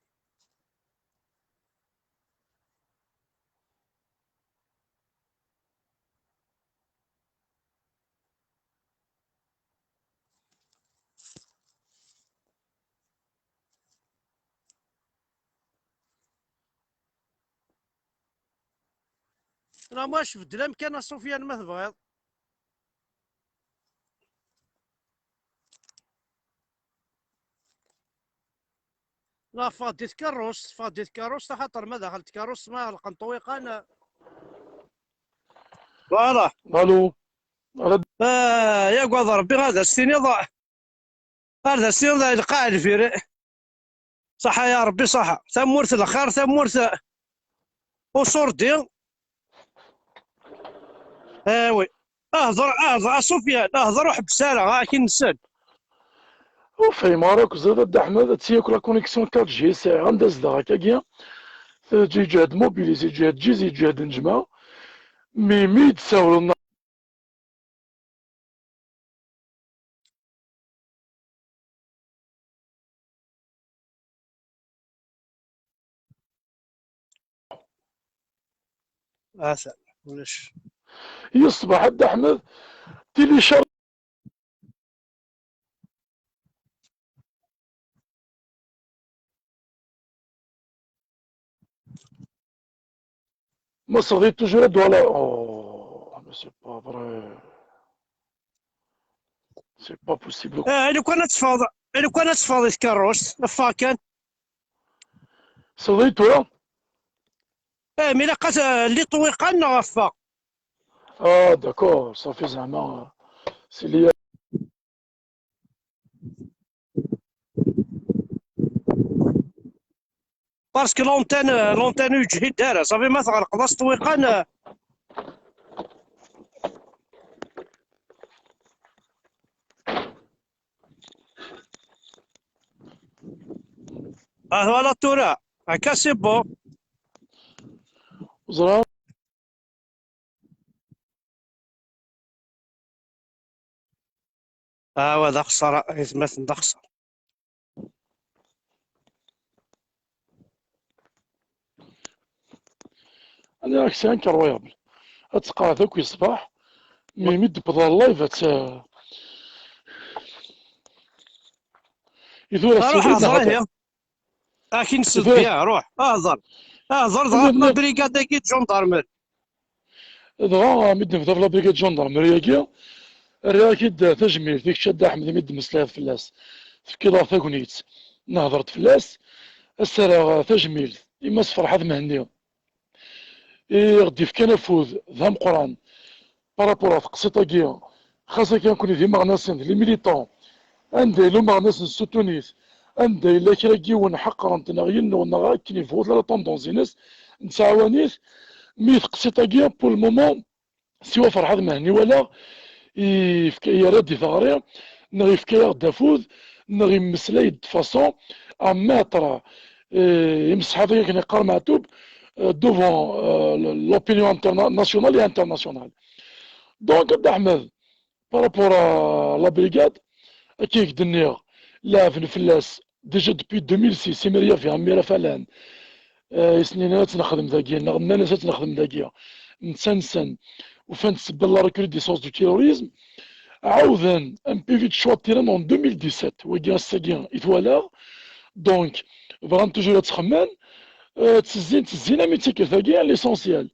Neɣ ma cbeddel amkan a Sufyan ma tebɣiḍ. La, ffeɣ-d i tkeṛṛust, ffeɣ-d i tkeṛṛust, axaṭer ma daxel tkeṛṛust, ma ɣelqen ṭṭwiqan. Voilà. Allô. Allô. Ah, yagad Rebbi, ad as-tiniḍ, ad as-tiniḍ lqaɛ lfir. Ṣaḥa ya Rebbi, ṣaḥa. Tamurt lxir, tamurt uṣurdi. Ah oui. Ahḍer, ahḍer, a Sufyan, ahḍer ur ḥebbes ara, akin nsel. Ur fhimeɣ ara akk, ẓriɣ a Dda Ḥmed, ad tt-yakk la connexion quatre G sɛiɣ, anda zedɣeɣ akkagi, yeǧhed mobilisé, yeǧhed ǧiz, yeǧhed neǧma, mi, mi d-tsawleḍ. Ata, ulac. Yesbeḥ a Dda Ḥmed, télécharge. Ma sɣedit toujours ad wala. Oh, mais c'est pas vrai. C'est pas possible. Eh, lukan ad teffeɣ, lukan ad teffeɣ di tkeṛṛust, ffeɣ kan. Sɣedit tura? Eh, mi ilaq ad, eh, li ṭṭwiqan neɣ ffeɣ. Ah, d'accord, ça fait zeɛma. C'est lié. Parce que l'antenne, euh, l'antenne ur yeǧhid ara, ça fait ma tɣelqeḍ-as ṭṭwiqan, euh. Ah, voilà tura, akka c'est bon. Ẓriɣ. Ah, wa d axeṣṣar, a gma-tneɣ, d axeṣṣar. Aniɣ-ak c'est incroyable. Ad tqeɛɛed akk i ṣṣbeḥ, mi, mi d-tewweḍ ɣer live, ad tt-, i tura ruḥ tessuffeɣ-d hḍer neɣ ihi. Akin s-, tura, bya, ruḥ, hḍer. Hḍer, dɣa la brigade-agi d gendarmerie. Dɣa, mi d-nebda ɣef la brigade gendarmerie-agi, rriɣ-ak-id tajmilt i kečč a Dda Ḥmed, mi d-tmeslayeḍ fell-as. Tefkiḍ-aɣ tagnit, nehḍer-d fell-as. Ass-a rriɣ tajmilt i Mass Ferḥat Mhenni, i ɣ-d-yefkan afud d ameqqran par rapport ɣer teqsiṭ-agi, xas akka nekkni d imeɣnasen, d les militants, anda yella umeɣnas nessutun-it, anda yella kra n yiwen ḥeqren-t neɣ yennuɣ neɣ akken yebɣu tella la tendance-ines, nettɛawan-it. Mi teqsiṭ-agi, pour le moment, siwa Ferḥat Mhenni walaɣ yefka, yerra-d i teɣri, neɣ yefka-yaɣ-d afud, neɣ yemmeslay-d de façon à mettre, euh, imseḥḥaḍ akken yeqqar Meɛtub, euh, devant, euh, l'opinion interna-, nationale et internationale. Donc, a Dda Ḥmed, par rapport à la brigade, akka i k-d-nniɣ, leɛben fell-as déjà depuis deux mille six, imir yafi, imir afalan, euh, i s-nnan ad tt-nexdem dagi, neɣ nnan-as ad tt-nexdem dagi, netta-nsen, ufan-d ssebba la recrudescence du terrorisme, ɛawden un P V de choix de terrain en deux mille dix-sept, wagi ass-agi i t-walaɣ. Donc, bɣan toujours ad tt-xemmen, euh, ttezzin, ttezzin, am i d tikkelt-agi, l'essentiel.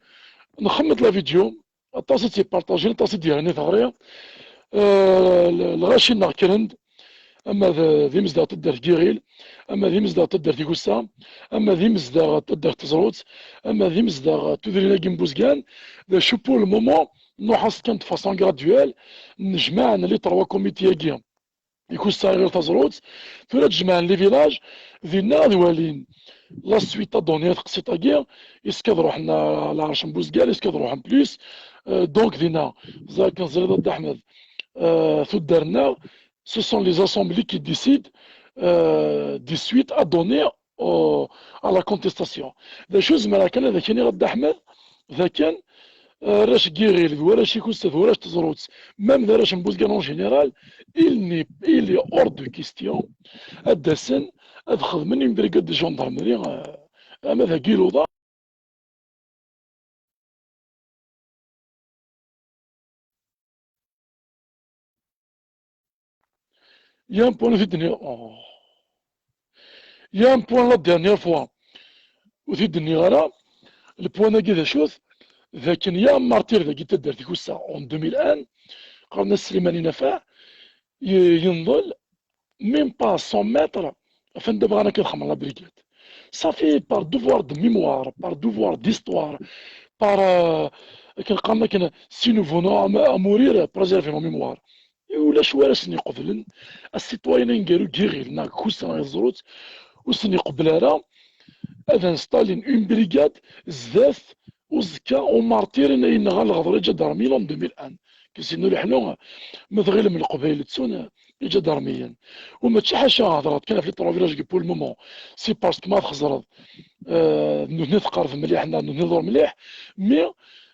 Nxemmeḍ la vidéo, aṭas i tt-iparṭajin, aṭas i d-yerran i teɣri. Euh, l-, lɣaci-nneɣ kkren-d, ama d, d imezdaɣ n taddart Giɣil, ama d imezdaɣ n taddart Igussa, ama d imezdaɣ n taddart Teẓrut, ama d imezdaɣ n tudrin-agi n Buzgan. D acu, pour le moment, nruḥ-as kan de façon graduelle, nnejmaɛen les trois comités-agi. Ikussa ɣer Taẓrut, tura ad jemɛen les villages, dinna ad walin la suite à donner teqsiṭ-agi, est-ce que ad ruḥen ɣer lɛerc n Buzgan, est-ce que ad ruḥen plus, euh, donc dinna, ẓer akken ẓriɣ a Dda Ḥmed, euh, tuddar-nneɣ, ce sont les assemblées qui décident, euh, des suites à donner au, à la contestation. D acu zemreɣ kan ad ak-iniɣ a Dda Ḥmed, d akken, euh, arrac n Yiɣil, d warrac Ikussa, d warrac Teẓrut, même d arrac n Buzgan en général, il n'est, il est hors de question ad d-asen ad xedmen une brigade de gendarmerie, euh, ama d Agiluḍa. Il y a un point ur t-id-nniɣ. Oh. Il y a un point la dernière fois ur t-id-nniɣ ara. Le point-agi d acu-t? D akken ya martyr dagi n taddart Ikussa en deux mille un, qqaren-as Slimani Nafaɛ, y-, yenḍel même pas cent mètres Ɣef anda bɣan akka ad xedmen la brigade. Safi, par devoir de mémoire, par devoir d'histoire, par, euh, akken qqaren akken, si nous voulons am-, à mourir, préserver nos mémoires. Ulac wara sen-iqeblen, asitwayen aneggaru n yiɣil neɣ kusa neɣ iẓrut, ur sen-iqebbel ara ad installin une brigade zdat uẓekka umartir i yenɣa leɣder iǧadarmiyen en deux mille un. Kizinu leḥlu, ma tɣilem Leqbayel ttun iǧadarmiyen. U mačči ḥaca hedreɣ-d kan ɣef les trois villages pour le moment, c'est parce que ma txeẓreḍ, euh, nutni tqerreb mliḥ neɣ nutni ḍur mliḥ, mais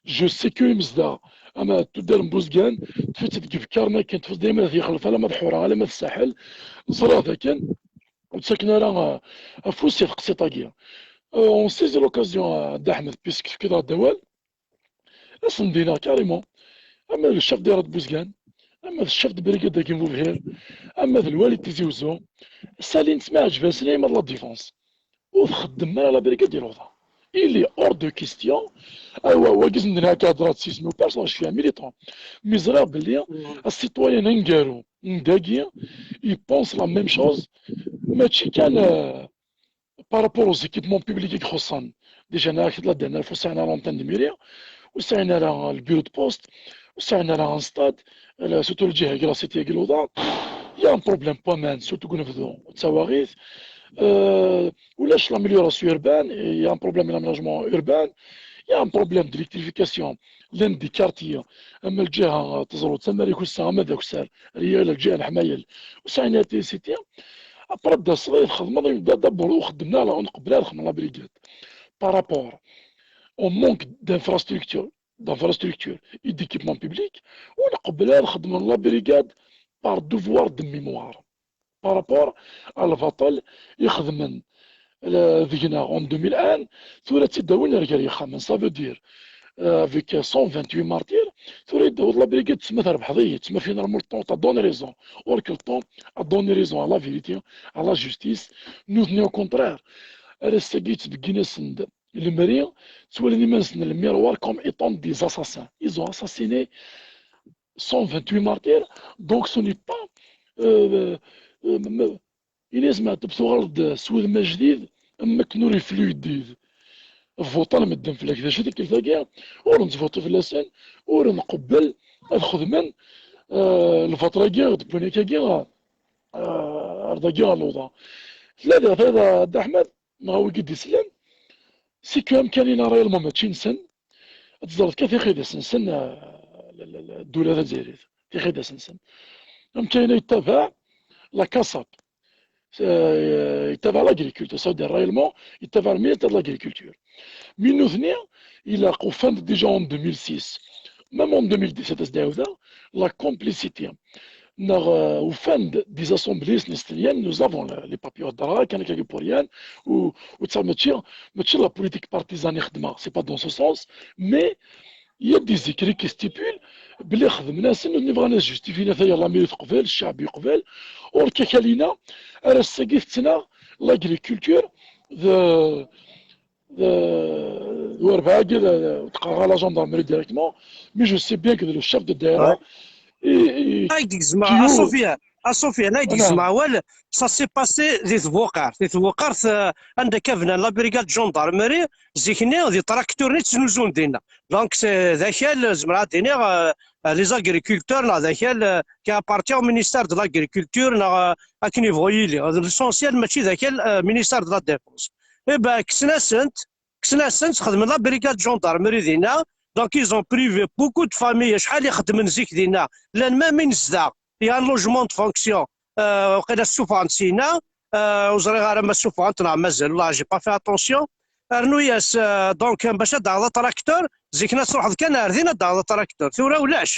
je sais que imezdaɣ ama tuddar n Buzgan, tfet deg ibekkaṛen akken, tfet dayma ad yexlef alamma d Ḥura, alamma d Saḥel, ẓriɣ dakken ur ttaken ara, euh, afus i teqsiṭ-agi. Euh, on saisit l'occasion, euh, Dda Ḥmed, puisque tefkiḍ-aɣ-d awal, ad sen-d-iniɣ carrément, ama d le chef de Buzgan, ama d chef de brigade-agi n Bubhir, ama d lwali n Tizi Uzzu, salin-tt ma ɛǧeb-asen ay ma d la défense. Ur txeddem ara la brigade di Luḍa. Il est hors de question. Aywa, wagi zemden akka hedreɣ-d s isem-iw perso, je suis un militant. Mi ẓriɣ belli un citoyen aneggaru n dagi, il pense la même chose, mačči kan, euh, par rapport aux équipements publics i ixuṣṣen. Déjà, nniɣ-ak-d la dernière fois, ur sɛin ara l'antenne de mairie, ur sɛin ara le bureau de poste, ur sɛin ara un stade, la, surtout lǧiha-agi, la cité-agi n Luḍa. Il y a un problème n waman, surtout deg unebdu d tawaɣit. Euh, ulac l'amélioration urbaine, il y a un problème d'aménagement urbain, il y a un problème d'électrification. Llan des quartiers, ama lǧiha teẓrut, ama d Akusa, ama d Aksar, Riyal, lǧiha n Ḥmayel, ur sɛin ara électricité. Après, d-taseḍ ad txedmeḍ, d-, d'abord ur xeddmen ara, ur nqebbel ara ad xedmen la brigade. Par rapport au manque d'infrastructures, d'infrastructures et d'équipements publics, ur nqebbel ara ad xedmen la brigade par devoir de mémoire. Par rapport à lbaṭel i xedmen, euh, deg-neɣ en deux mille un, tura ad tt-id-awin ar gar yixxamen. Ça veut dire, euh, avec cent vingt-huit martyrs, tura ad d-taweḍ la brigade, tsemma terbeḥ-iyi, tsemma finalement le temps t'a donné raison. Or que le temps a donné raison à la vérité, à la justice. Nutni, au contraire, ar ass-agi ttbeggin-asen-d lemri, ttwalin iman-nsen le miroir comme étant des assassins. Ils ont assassiné cent vingt-huit martyrs, donc ce n'est pas, euh, euh, me-, ini-as Meɛtub, tuɣaleḍ-d s wudem ajdid, am wakken ur yefli uyeddid. Vuṭan medden fell-ak, d acu tikkelt-agi? Ur nettvuṭi fell-asen, ur nqebbel ad xedmen, euh, lbaṭel-agi, d Bunik-agi, euh, ar dagi ɣer Luḍa. Tella diɣ tayeḍ, a Dda Ḥmed, neɣ wigi d-isellen, c'est que amkan-ina réellement mačči nsen, ad teẓreḍ kan tixidas-nsen, euh, la, la, la, ddula tazzayrit, tixidas-nsen. Amkan-ina yettabaɛ la CASAP. Euh, yettabaɛ l'agriculture, ça veut dire réellement, yettabaɛ le ministère de l'agriculture. Mais nutni, ilaq ufan-d déjà en deux mille six, même en deux mille dix-sept, as-d-ɛawdeɣ, la complicité. Neɣ, euh, ufan-d des assemblées, s-, s-, nous avons le, les papiers, hedreɣ kan akka pour rien, ou, ou ça, mačči, mačči la politique partisane i xeddmeɣ, c'est pas dans ce sens, mais il y a des écrits qui stipulent belli xedmen-asen, nutni bɣan ad justifyin ata la mairie teqbel, ccɛeb yeqbel, or que akal-ina ar ass-agi tettnaɣ l'agriculture d, d, d werbaɛ-agi, d, d, ur d-qqareɣ la gendarmerie directement, mais je sais bien que le chef de daïra, i, i, Ay d-gezmeɣ, a Sofiane, a Sofiane, ay d-gezmeɣ awal, ça s'est passé di Tbuqart. Di Tbuqart, euh, anda akka bnan la brigade gendarmerie, zik-nni, di tracteurs-nni ttnuzun dinna. Donc, c'est, d akal, zemreɣ ad d-iniɣ, euh, les agriculteurs, neɣ d akal, euh, qui appartient au ministère de l'agriculture, neɣ, euh, akken yebɣu yili. L'essentiel, mačči d akal, euh, ministère de la Défense. Eh ben, kksen-asent, kksen-asent, xedmen la brigade gendarmerie dinna. Donc, ils ont privé beaucoup de familles, acḥal i xedmen zik dinna. Llan même imezdaɣ, il y a un logement de fonction, euh, waqila ssufɣen-t syenna, euh, ur ẓriɣ ara ma ssufɣen-t neɣ mazal, والله, j'ai pas fait attention. Rnu-yas, euh, donc, bac ad d-taɣeḍ atraktur, zik-nni ad truḥeḍ kan ar din ad d-taɣeḍ atraktur. Tura ulac.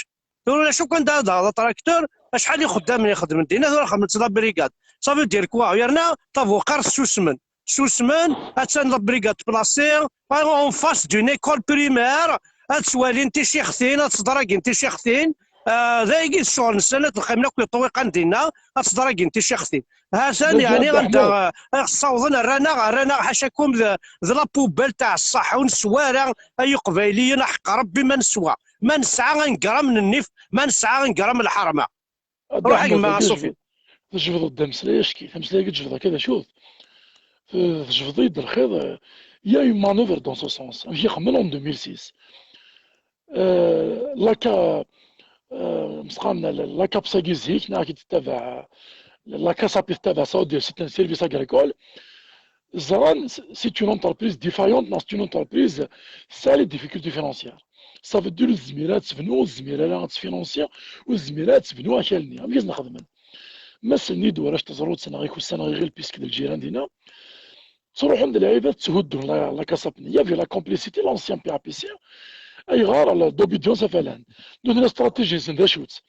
Tura ulac akk anda ad d-taɣeḍ atraktur, acḥal ixeddamen ixeddmen dinna, tura xedmen-tt la brigade. Ça veut dire quoi? Yerna Tabuqart ssusmen. Ssusmen, attan la brigade placée, en face d'une école primaire, ad ttwalin ticixtin, ad ttḍragin ticixtin, euh, d ayagi d ccɣel-nsen, ad lqamen akk iṭuwiqan dinna, ad ttḍragin ticixtin. Ha-t-an, yeɛni, anda, euh, ssawḍen, rran-aɣ, rran-aɣ ḥacakum d, d la poubelle taac ṣṣaḥ, ur neswa ara, ay Iqbayliyen, aḥeqq Rebbi ma neswa. Ma nesɛa aneggram n nnif, ma nesɛa aneggram n lḥerma. Ruḥ a gma Sofiane. Tjebdeḍ-d ameslay acki, tameslay-agi tjebdeḍ akka d acu-t? T-, tjebdeḍ-iyi-d lxiḍ, euh, il y a une manœuvre dans ce sens. Amek i xemmen en deux mille six? Euh, la ca-, euh, مسخان، la, la caps-agi zik, neɣ i tettabaɛ, la caps-api tettabaɛ, ça veut dire c'est un service agricole. Ẓran, c'est une entreprise défaillante, neɣ c'est une entreprise tesɛa les difficultés financières. Ça veut dire ur tezmir ad tebnu, ur tezmir ara ad tfinansi, ur tezmir ad tebnu akal-nni. Amek i sen-xedmen? Ma sen-nni-d warrac teẓrut neɣ ikussan neɣ iɣil, puisque d lǧiran dinna, ttruḥun d lɛibad tthuddun la, la caps-api-nni. Il y avait la complicité, l'ancien P A P C. Ayɣer la, d'obédience à falan? Nutni la stratégie-nsen d acu-tt?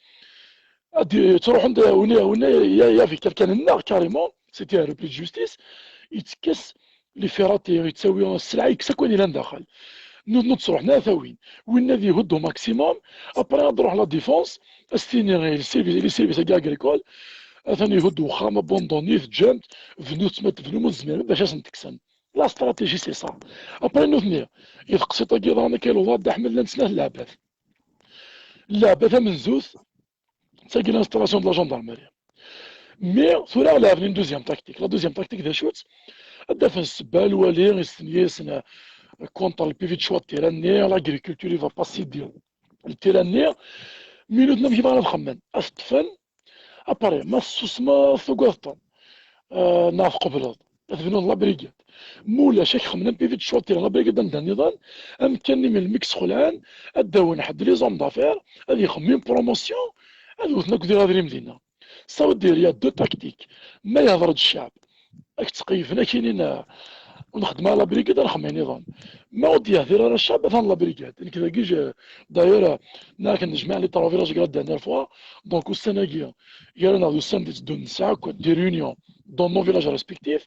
Ad d-, ttruḥun d, win, win, il y a, il y avait quelqu'un-nneɣ carrément, c'était un repris de justice, yettekkes les ferrates, yettawi sselɛa, yekkes akk ayen yellan daxel. Nutni ur ttruḥen ara ad t-awin. Win ad ihudd au maximum, après ad d-truḥ la défense, ad s-tini les services, les services-agi agricoles, atan ihudd wexxam abandonné, teǧǧam-t, bnut ma tebnum, ur tezmirem bac ad sen-tekksem. La stratégie, c'est ça. Après, nutni, i teqsiṭ-agi daɣen akka, luḍa Dda Ḥmed, llant snat n leɛbad. Leɛbad tamenzut, d tagi l'installation de la gendarmerie. Mais tura lɛebn une deuxième tactique. La deuxième tactique, d acu-tt? Ad d-afen ssebba, lwali istenyasen, euh, contre le pivot de choix de terrain-nni, l'agriculture, il va pas céder le terrain-nni. Mais nutni amek i bɣan ad xemmen? Ad t-ṭṭfen, après, ma tessusmeḍ, tugadeḍ-ten, euh, neɣ tqebleḍ, ad bnun la brigade. Ma ulac, ad k-xemmen un pivot de choix de terrain, la brigade anda nniḍen, amkan-nni melmi i k-sxelɛen, ad d-awin ḥedd les hommes d'affaires, ad ixemmem promotion, ad wten akk diɣ adrim dinna. Ça veut dire, il y a deux tactiques. Ma yehder-d ccɛeb, ad k-ttqeyyifen, ad k-inin, euh, ur nxeddem ara la brigade, ad nxemmen nniḍen. Ma ur d-yehdir ara ccɛeb, atan la brigade. Nekk dagi, je-, d'ailleurs, euh, nekk nejmeɛ les trois villages de la dernière fois, donc ussan-agi, gar-aneɣ d ussan d-iteddun, nesɛa akk des réunions dans nos villages respectifs.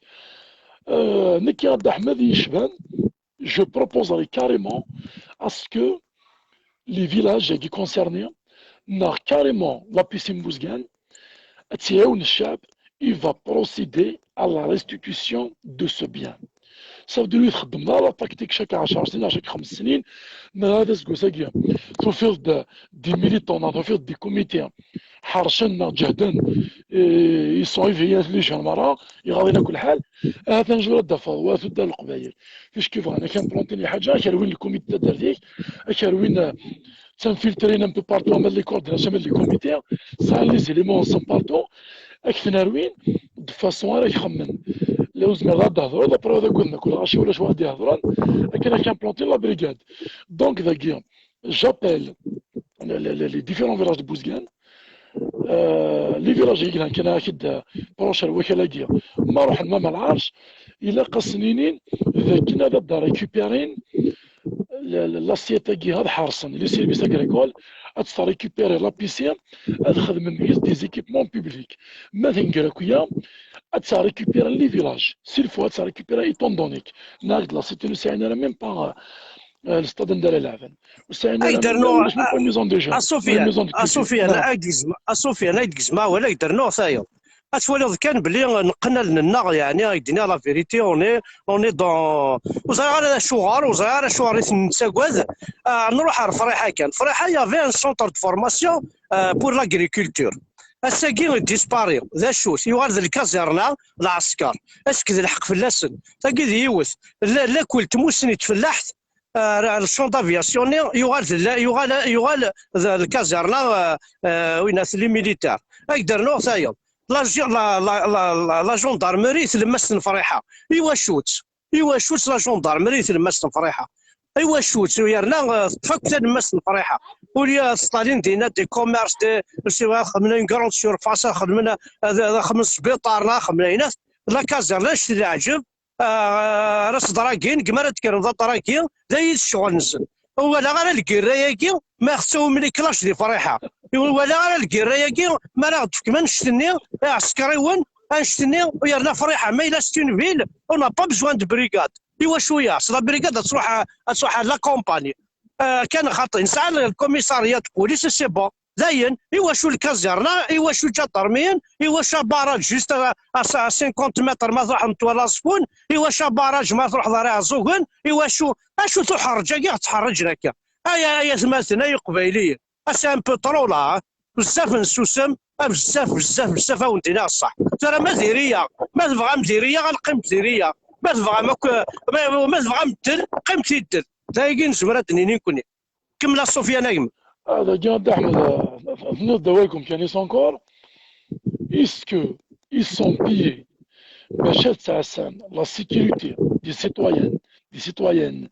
Euh, nekk, a Dda Ḥmed, yecban, je proposerai carrément à ce que les villages qui concernés, neɣ carrément la P C N Bouzgane, ad tt-iɛiwen ccɛeb, il va procéder à la restitution de ce bien. Ça veut dire, ur txeddmeḍ ara la tactique chaque ɛecr snin, chaque xems snin, neɣ ad aseggas-agi tufiḍ-d des militants, neɣ tufiḍ-d des comités ḥercen neɣ ǧehden, eh, ils sont éveillés, intelligents merra, iɣaḍ-in akk lḥal, ahat un jour ad d-tafeḍ, wa tuddar n Leqbayel. Ticki bɣan ad k-implantin lḥaǧa, ad k-rwin le comité n taddart-ik, ad k-rwin, eh, ttinfiltrin un peu partout, ama d les coordinations, ama d les comités, sɛan les éléments-nsen partout, ad k-ten-rwin, de façon ara k-xemmen. La ur zmireḍ ad d-thedreḍ, après ad agaden akk lɣaci, ulac wa ad d-ihedren, akken ad k-implantin la brigade. Donc, dagi, j'appelle les, les, les différents villages de Bouzgane, euh, les villages i yellan kan akk-d, euh, proche ar wakal-agi, ma ruḥen ma ma lɛerc, ilaq ad sen-inin d akken ad d-récupérin l-, l-, l'assiette-agi, ad ḥerṣen les services agricoles, ad tt-récupérer la P C M, ad xedmen deg-s des équipements publics. Ma d-nger akk-ya, ad tt-récupérer les villages, s'il faut ad tt-récupérer, étant donné que neɣ la cité ur sɛin ara même pas, euh, le stade anda ara lɛben. Ur sɛin ara même pas une maison de jeunes, une maison de culture. Asufyan, asufyan, ay d-gezmeɣ, asufyan, ay d-gezmeɣ, wala ay d-rnuɣ tayeḍ. Ad twaliḍ kan belli neqqen allen-nneɣ, yeɛni, ay d-iniɣ la vérité, on est, on est dans, ur ẓriɣ ara acuɣer, ur ẓriɣ ara acuɣer i ten-nettagad. Ah, nruḥ ar Friḥa kan. Friḥa, il y avait un centre de formation, euh, pour l'agriculture. Ass-agi, il disparaît. D acu-t? Yuɣal d lkazirna, d lɛesker. Ass-agi d lḥeqq fell-asen. Tagi d yiwet. La, la kull tmussni n tfellaḥt, euh, le champ d'aviation-nni, yuɣal d la, yuɣal, yuɣal d lkazirna, euh, euh, winat, les militaires. Ad k-d-rnuɣ tayeḍ. La, la, la, la, la, la gendarmerie, tlemmast n Friḥa. Iwacu-tt? Iwacu-tt la gendarmerie, tlemmast n Friḥa? Iwacu-tt? Yerna, euh, teṭṭef akk talemmast n Friḥa. Au lieu ad stalin dinna des commerces, des, xedmen une grande surface, xedmen, euh, xedmen sbiṭar, neɣ xedmen ayen. La caserne, annect leɛǧeb, euh, ara s-dragin, gma ara d-kkren d adragi, d ayen i d ccɣel-nsen. Ur walaɣ ara lgirra-agi, ma tettawim les classes di Friḥa. Ur walaɣ ara lgirra-agi, ma ara ɣ-d-tefkem annect-nni, iɛsekriwen, annect-nni, yerna Friḥa, ma yella c'est une ville, on n'a pas besoin de brigade. Iwacu ya? C'est la brigade ad tṛuḥ, ad tṛuḥ à la campagne. Euh, kan xaṭi, nesɛa le commissariat de police, c'est bon. Dayen, iwacu lkazirna, iwacu ǧadarmiyen, iwacu abaraj juste à, à, à cinquante mètres ma tṛuḥeḍ metwal Aẓeffun, iwacu abaraj ma tṛuḥeḍ ar Iɛeẓẓugen, iwacu, acu-t uḥerreǧ-agi i ɣ-ttḥerriǧen akka? Ay, ay, ay atmaten, ay iqbayliyen, ah, c'est un peu trop là, hein. bezzaf nsusem, a bezzaf, bezzaf, bezzaf, a wen-d-iniɣ ṣṣeḥ. Tura ma diri-yaɣ, ma tebɣam diri-yaɣ, a neqqim diri-yaɣ. Ma tebɣam akk, ma, ma tebɣam ddel, qqimet i ddel. D ayagi nezmer ad d-nini nekkni. Kemmel a Sufyan, a gma. Ah, dagi, a Dda Ḥmed, euh, tenniḍ-d awal comme Canis encore. Est-ce que ils sont payés باش ad ttɛassan la sécurité des citoyennes, des citoyennes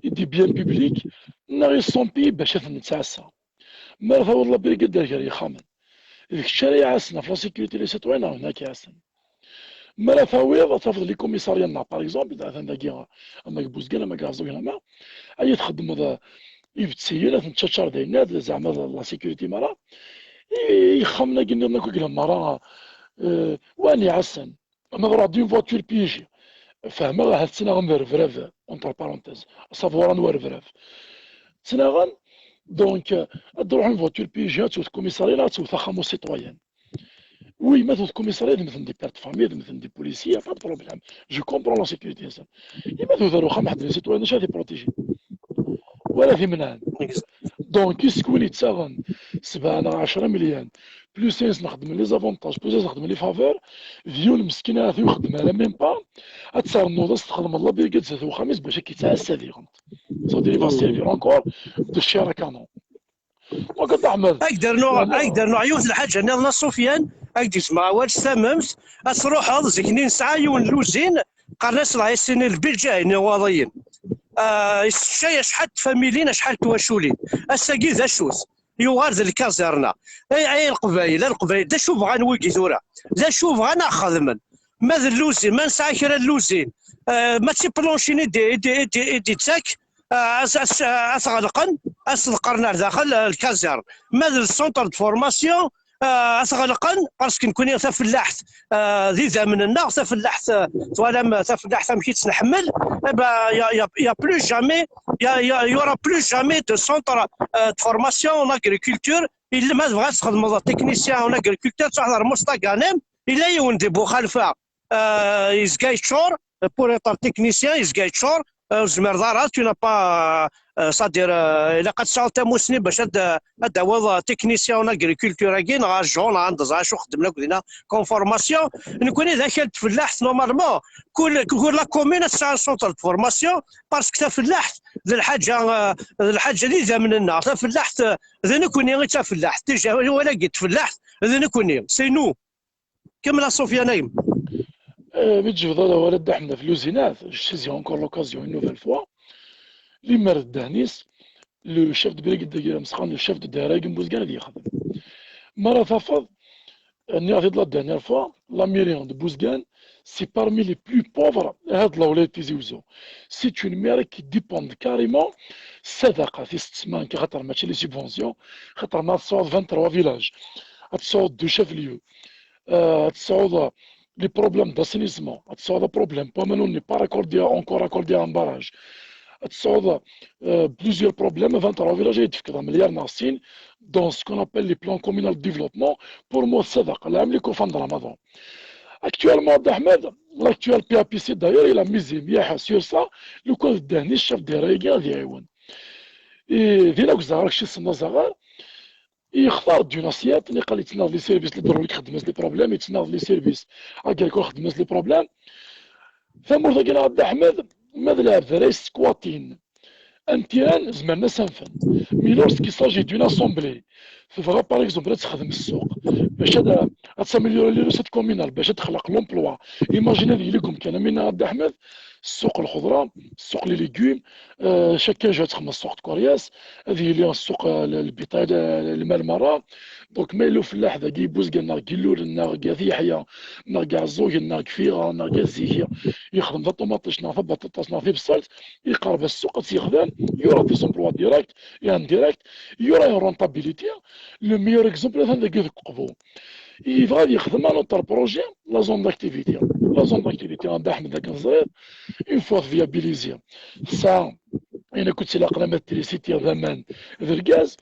et des biens publics, neɣ ils sont payés باش ad ten-ttɛassa? Mi ara tawiḍ la brigade derrière yexxamen, d kečč ara iɛassen ɣef la sécurité des citoyens neɣ d nekk iɛassen? Mi ara tawiḍ, ad tafeḍ les commissariats-nneɣ, par exemple, atan dagi, ama deg Buzgan, ama deg Ɛeẓẓug, ama, ay txeddmeḍ, eh, ibettiyen, ad ten-teččaččar d ayen, ad zeɛma d la sécurité, mara, i, ixxamen-agi nniḍen akk i yellan mara, eh, wa n iɛassen. Ma truḥ d'une voiture P J, fehmeɣ ahat ttnaɣen d rrebrab, entre parenthèses, asaḍwar-a n werbrab. Ttnaɣen, donc, ad d-ruḥen voiture P J, ad tewwet commissariat, neɣ ad tewwet axxam u citoyen. Oui, ma tewwet commissariat, ad mmten des pères de famille, ad mmten des policiers, y a pas de problème. Je comprends la sécurité-nsen. I ma tewwet ar uxxam ḥedd n citoyen, acu ad t-protéger? Wala t-imenɛen. Donc, est-ce que win yettaɣen sebɛa neɣ ɛecra imelyan, plus ayen s-nxeddmen les avantages, plus ayen s-nxeddmen les faveurs, d yiwen meskin ahat ur ixeddem ara même pas, ad ternuḍ ad s-txedmeḍ la brigade zdat uxxam-is bac ad k-yettɛassa diɣen. Ça veut dire, il va servir encore de chair à canon. Wakka Dda Ḥmed. Ad k-d-rnuɣ, ad k-d-rnuɣ yiwet n lḥaǧa nniḍen a Sufyan, ad k-d-gezmeɣ awal s tamemt, ad truḥeḍ, zik-nni nesɛa yiwen n luzin, qqaren-as la S N L Belgique n iwaḍiyen. Ah, yesseččay acḥal n tfamilin, acḥal n twaculin. Ass-agi d acu-t? Yuɣal d lkazerna. Ay, ay Leqbayel, a Leqbayel, d acu bɣan wigi tura? D acu bɣan ad xedmen? Ma d lluzin, ma nesɛa kra n lluzin, ah, mačči planchini i d-, i d-, i d-, i d-ittak, ah, as-, as-, ah, ad t-ɣelqen, ad t-ḍeqqren ar daxel, ah, lkazern. Ma d le centre de formation, ah, ad t-ɣelqen, parce que nekkni tafellaḥt, ah, d idammen-nneɣ, tafellaḥt, ah, twalam, ah, tafellaḥt amek i tt-nḥemmel, eh ben, y a, y a, y a plus jamais, y a, y a, y aura plus jamais de centre, ah, de formation en agriculture. Illa ma tebɣa ad txedmeḍ technicien en agriculture, truḥ ar Mostaganem, illa yiwen di Buxalfa, ah, yezga yeččur, pour être technicien, yezga yeččur, ah, ur tezmireḍ ara, tu n'as pas, ah, c'est-à-dire, ah, ilaq ad tesɛuḍ tamussni bac ad, ad d-tawiḍ, ah, technicien en agriculture-agi, neɣ agent, neɣ ad nẓer acu xeddmen akk dinna, comme formation. Nekkni d akal n tfellaḥt, normalement, kul, kul la commune ad tesɛu un centre de formation, parce que tafellaḥt d lḥaǧa, ah, d lḥaǧa d idammen-nneɣ, tafellaḥt, ah, d nekkni i d tafellaḥt, déjà, wala-gi d tfellaḥt, d nekkni, c'est nous. Kemmel a Sufyan, a gma. Eh, mi tjebdeḍ awal a Dda Ḥmed ɣef luzinat, je saisis encore l'occasion une nouvelle fois. Limer d ddehn-is, le chef de brigade dagi amesxan, le chef de daïra n Buzgan ad yexdem. Mi ara tafeḍ, nniɣ-t-id la dernière fois, la mairie de Buzgan, c'est parmi les plus pauvres, had la wilaya Tizi Uzzu. C'est une mairie qui dépend carrément s sadaqa, tis tsemman, xaṭer mačči les subventions, xaṭer ma tesɛuḍ vingt-trois villages, ad tesɛuḍ deux chefs-lieux, euh, ad tesɛuḍ les problèmes d'assainissement, ad tesɛuḍ problème, Pomano n'est pas raccordé, encore raccordé à un barrage, ad tesɛuḍ, euh, plusieurs problèmes, vingt-trois villages, ad d-tefkeḍ amelyaṛ neɣ sin, dans ce qu'on appelle les plans communaux de développement, pour mois de sadaqa, lɛam li kufan d Ramadan. Actuellement, Dda Ḥmed, l'actuel P A P C d'ailleurs, il a misé mliḥ sur ça, lukan d ddehn-is chef de daïra-agi ad iɛiwen. I din akk ẓer, kečč tessneḍ azaɣar, yextar-d une assiette, niqal yettnaɣ les services l'hydraulique xeddmen-as les problèmes, yettnaɣ les services agricoles xeddmen-as les problèmes. Tamurt-agi neɣ a Dda Ḥmed, ma d lɛebd ara yessquatin, anti-an zemren ad s-anfen. Mais lorsqu'il s'agit d'une assemblée, tebɣa, par exemple, ad texdem ssuq, bac ad, ad s'améliorer les recettes communales, bac ad texleq l'emploi. Imagine ad yili deg umkan am winna a Dda Ḥmed, ssuq lxeḍra, ssuq les légumes, euh, chaque jour ad texdem ssuq de coriaces, ad yili ssuq, euh, le, le bétail, le, le, lmal merra. Donc, ma yella ufellaḥ dagi n Buzgan, neɣ deg Ilulen, neɣ deg At Yeḥya, neɣ deg Iɛeẓẓugen, neɣ deg Fiɣa, neɣ deg At Ziki, yexdem taṭumaṭict, neɣ tabaṭaṭat, neɣ tibṣelt, iqerreb-as ssuq ad tt-yexdem, il y aura des emplois directs et indirects, il y aura une rentabilité. Le meilleur exemple, atan dagi deg Uqbu. Yebɣa ad yexdem un autre projet, la zone d'activité. La zone d'activité, a Dda Ḥmed, akken teẓriḍ, une fois viabilisée, tesɛa ayen akk i tt-ilaqen, ama d trisiti, d aman, d lgaz,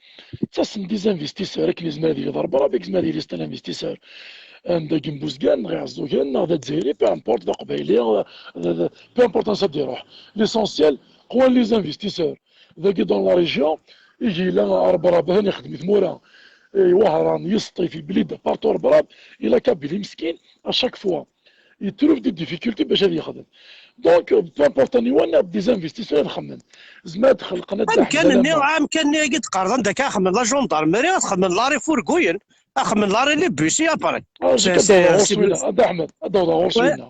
ttasen-d des investisseurs, akken yezmer ad yili d Rebṛab, akken yezmer ad yili c'est un investisseur, am dagi n Buzgan, neɣ Iɛeẓẓugen, neɣ d Azzayri, peu importe, d Aqbayli, d, d, peu importe ansa d-iruḥ. L'essentiel, qwan les investisseurs. Dagi dans la région, i yella Rebṛab, atan ixeddem i tmura. i Wehran, Yesṭif, Blida, partout Rebrab, i la Kabylie meskin, à chaque fois, il trouve des difficultés باش ad yexdem. Donc, peu importe aniwa, neɣ des investisseurs ad xemmen. Zma ad xelqen ad amkan-nni, amkan-nni i d-qqareḍ anda akka xemmen la gendarmerie, ad xemmen l'arrêt Furguyen, ad xemmen l'arrêt les bus, après. Ah, zik ad awḍeɣ ɣur-s winna, a Dda Ḥmed, ad awḍeɣ ɣur-s winna.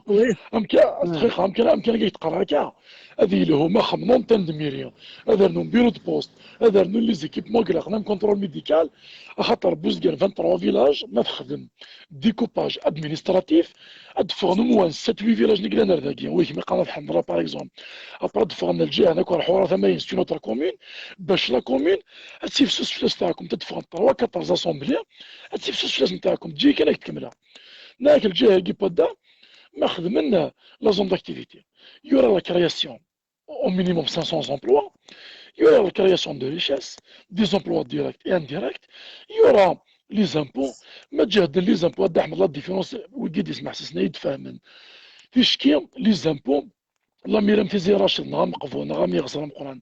Amkan, dqiqa, amkan, amkan i d-qqareɣ akka. Ad yelhu ma xemmen antenne de mairie, ad rnun bureau de poste, ad rnun les équipements ilaqen, un contrôle médical, axaṭer Buzgan vingt-trois villages, ma texdem découpage administratif, ad d-ffɣen au moins sept huit villages n yellan ar dagi, wigi mi qqaren ad ḥendra, par exemple. Après ad d-ffɣen lǧiha n At Ḥura Tamayen, c'est une autre commune, bac la commune ad tifsus fell-as taɛkumt, ad d-ffɣen trois quatre assemblées, ad tifsus fell-as taɛkumt, ǧi kan ad k-tkemmleɣ. Neɣ lǧiha-agi n Wadda, ma xedmen la zone d'activité, il y aura la création au minimum cinq cents emplois, il y aura la création de richesses, des emplois directs et indirects, il y aura les impôts, ma ǧehden les impôts, a Dda Ḥmed, la différence, wigi d-ismeḥsisen ad yi-d-fehmen. Ticki, les impôts, l'amir am Tizi Raced, neɣ ameqbu, neɣ am Iɣzer ameqran,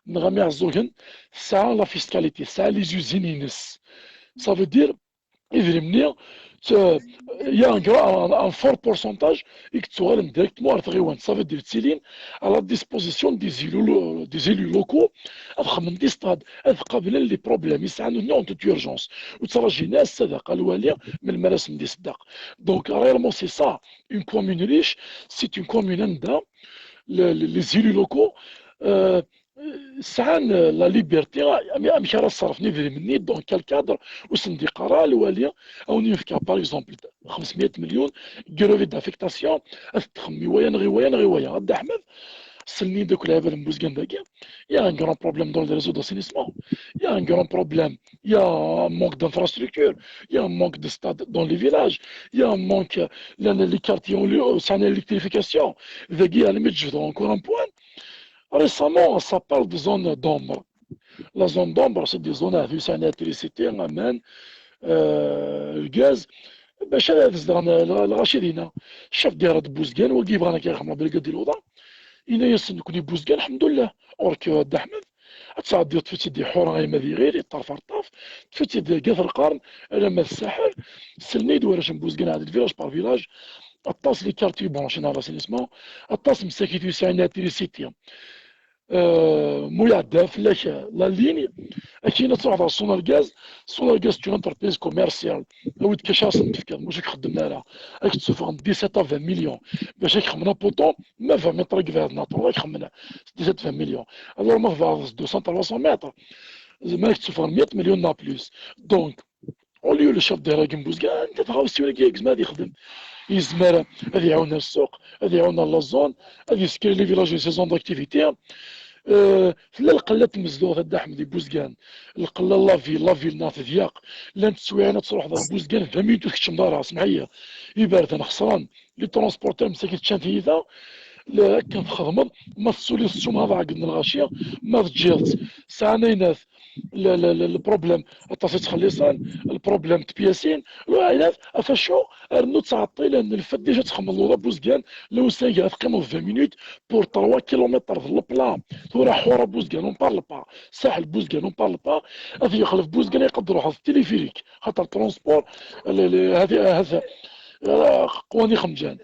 neɣ am Iɛeẓẓugen, tesɛa la fiscalité, tesɛa les usines-ines. Ça veut dire, idrimen-nni, t-, il y a un grand, un, un fort pourcentage i yettuɣalen directement ar tɣiwant. Ça veut dire, ttilin à la disposition des élus lo-, des élus locaux, ad xedmen des stades, ad qablen les problèmes i sɛan nutni en toute urgence. Ur ttraǧin ara ssadaqa n lwali melmi ara sen-d-iṣeddeq. Donc, réellement, c'est ça, une commune riche, c'est une commune anda le-, le-, les élus locaux, euh, sɛan, euh, la liberté, am-, amek ara ṣerfen idrimen-nni, dans quel cadre, ur sen-d-iqqar ara lwali, ad wen-yefk, par exemple, xemsmya melyun, grevé d'affectation, ad t-txemmem i waya neɣ i waya neɣ i waya. A Dda Ḥmed, sellen-iyi-d akk lɛibad n Buzgan dagi, il y a un grand problème dans le réseau d'assainissement, il y a un grand problème, il y a un manque d'infrastructures, il y a un manque de stades dans les villages, il y a un manque, euh, les, les quartiers ont, sɛan l'électrification. Dagi, à la limite, je voudrais encore un point. Récemment, ça parle de zone d'ombre. La zone d'ombre, c'est des zones avec une électricité, aman, euh, le gaz. Bac ad zedɣen lɣaci dinna. Chef de daïra n Buzgan, wagi yebɣan akka yexdem Rebbi lgad di luḍa. Yenna-yasen, nekkni Buzgan, lḥemdullah. Or que, a Dda Ḥmed, ad tɛeddiḍ tfut-id di Ḥura, ay ma d iɣil, iṭṭerf ar ṭṭerf, tfut-id di At Lqern, alamma d Saḥel, sellen-iyi-d warrac n Buzgan, ɛeddi-d village par village, aṭas les quartiers branchés ar l'assainissement, aṭas msakit ur yesɛin électricité. Euh, mu iɛedda fell-ak la ligne, akin ad truḥeḍ ɣer Sonelgaz, Sonelgaz c'est une entreprise commerciale, awi-d kac ara sen-tefkeḍ, mačči ad k-xeddmen ara, ad k-d-ssuffɣen dix-sept à vingt millions, bac ad k-xedmen un poteau, ma vingt mètres i yebɛed neɣ trente, ad k-xedmen dix-sept vingt millions. Alors ma tebɛeḍ deux cents trois cents mètres, ma ad k-d-ssuffɣen mya melyun neɣ plus. Donc, au lieu le chef de daïra-agi n Buzgan, anta tɣawsiwin-agi i yezmer ad yexdem? Yezmer ad iɛawen ar ssuq, ad iɛawen ar la zone, ad yeskri les villages et ses zones d'activité. Euh, tella lqella n tmezduɣt, a Dda Ḥmed, di Buzgan, lqella n la ville, la ville neɣ tedyaq, llant teswiɛin ad truḥeḍ ɣer Buzgan vingt minutes ur tkeččmeḍ ara, semḥ-iyi. Iberdan xesren, les transporteurs msakit ččan tiyita, la, akken txedmeḍ, ma tessuliḍ ssuma ad ɛeggden lɣaci, ma teǧǧiḍ-tt, sɛan ayennat, le, le, le, le problème, aṭas i ttxelliṣen, le problème n tpyasin, lwaḥidat, ɣef acu rnu ttɛeṭṭilen, lfed déjà txemmeḍ luḍa Buzgan, la usanga ad teqqimeḍ vingt minutes pour trois kilomètres d lepla, tura Ḥura Buzgan, on parle pas, Saḥel Buzgan, on parle pas, ad yexlef Buzgan, iqad ruḥeḍ téléphérique, xaṭer transport, le, le, هذه، هذا، آه، قوانين خمجان.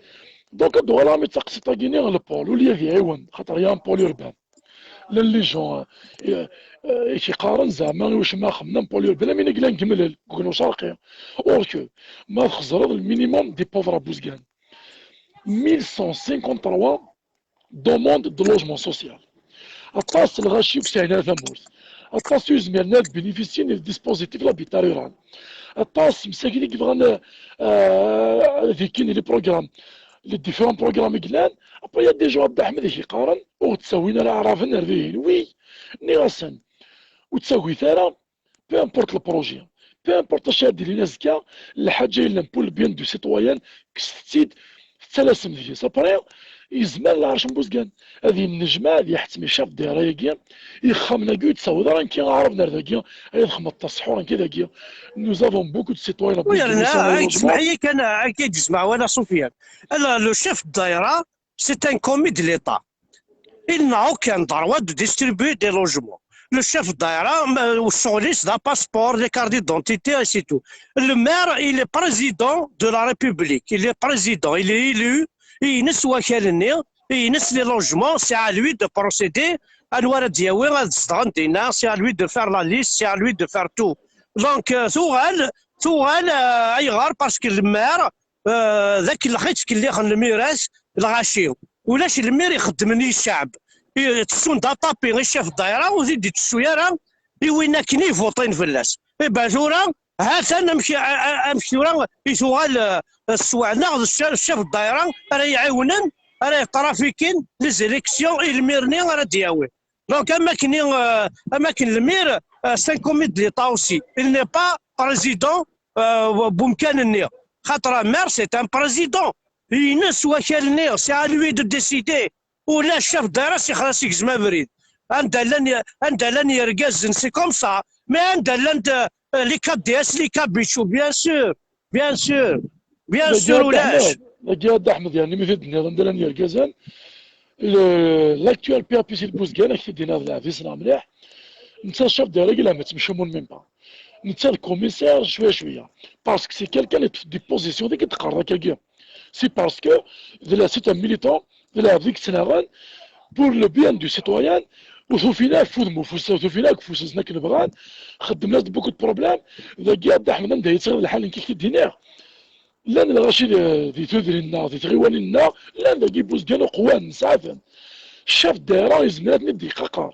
Donc, ad uɣaleɣ mi d taqsiṭ-agi-nni, le pôle, ul-, ad iɛiwen, xaṭer il y a un pôle urbain. Llan les gens, euh, euh, i k-iqqaren zeɛma i wacu ma xemmen am pôle urbain, am ineglan n Gemlel, deg ucraqi. Or que, ma txeẓreḍ le minimum des pauvres à Buzgan, mille cent cinquante-trois demandes de logement social. Aṭas n lɣaci ur sɛin ara tamurt. Aṭas ur zmiren ad bénéficien le dispositif l'habitat rural. Aṭas msakit i yebɣan, euh, ad ikkin les programmes, les différents programmes i yellan. Après, il y a des gens, a Dda Ḥmed, i k-iqqaren, ur ɣ-d-ttawin ara aɛraben ar dihin. Oui, nniɣ-asen, ur ttagit ara, peu importe le projet, peu importe acu ara d-ilin azekka, lḥaǧa yellan pour le bien du citoyen, kkset-tt-id, tettalasem deg-s. Après, yezmer lɛerc n Buzgan ad yennejmaɛ, ad yeḥtem icaf deg ṛṛay-agi, ixxamen-agi ur yettaweḍ ara nekki aɛrab n ar dagi, ay txedmeḍ taseḥḥur nekki dagi. Nous avons beaucoup de citoyens à Buzgan. Yerna, ay, tesmeḥ-iyi kan, akka i d-yesmeɛ wala Sufyan. Alors, le chef de daïra, c'est un commis de l'État. Il n'a aucun droit de distribuer des logements. Le chef de daïra, ccɣel-is d passeport, les cartes d'identité, et c'est tout. Le maire, il est président de la République. Il est président, il est élu. Ines wakal-nni, ines les logements, c'est à lui de procéder. Anwa ara d-yawi ad zedɣen dinna, c'est à lui de faire la liste, c'est à lui de faire tout. Donc, euh, tuɣal, tuɣal, euh, ayɣer? Parce que le maire, euh, d akellex i ttkellixen lmirat, lɣaci. Ulac lmir ixeddmen i cceɛb. Ttessun-d aṭapi i ccaf daïra, ur t-id-ittessu ara i win akken i vuṭin fell-as. Iba tura, ha-t-an amek, a-, a-, amek tura i tuɣal, eh, ssweɛ-nneɣ d cca-, ccaf daïra ara iɛiwnen, ara yeṭrafikin les élections i lmir-nni ara d-yawi. Donc, am akken i, eh, am akken lmir, eh, c'est un commis de l'État aussi. Il n'est pas président, eh, n umkan-nni. Xaṭer un maire, c'est un président. Ines wakal-nni, c'est à lui de décider. Ulac ccaf daïra sixer-as igzem abrid. Anda llan, anda llan yergazen, c'est comme ça. Mais anda llan, eh, les K D S, les Kabichou, bien sûr. Bien sûr. Bien sûr, ulac. Dagi a Dda Ḥmed, yani, mi t-id-tenniḍ anda llan yergazen, le, l'actuel P A P C de Bouzguène, ak t-id-yenna d lɛeb yessneɣ mliḥ. Netta ccaf daïra i yelha ma ttemcummun même pas. Netta d commissaire cwiya cwiya. Parce que c'est quelqu'un qui a des positions deg d-teqqareḍ akkagi. C'est parce que d la, c'est un militant, d lɛebd i yettnaɣen pour le bien du citoyen, ur t-ufin ara f udem ufus, ur t-ufin ara deg ufus-nsen akken bɣan, xeddmen-as-d beaucoup de problèmes. Dagi a Dda Ḥmed anda yettɣil lḥal nekk ak-t-id-iniɣ. Llan lɣaci di, di tudrin-nneɣ, di tɣiwanin-nneɣ, llan dagi Bouzguène uqwan, nesɛa-ten. Ccaf daïra yezmer ad ten-id-yeqaqer.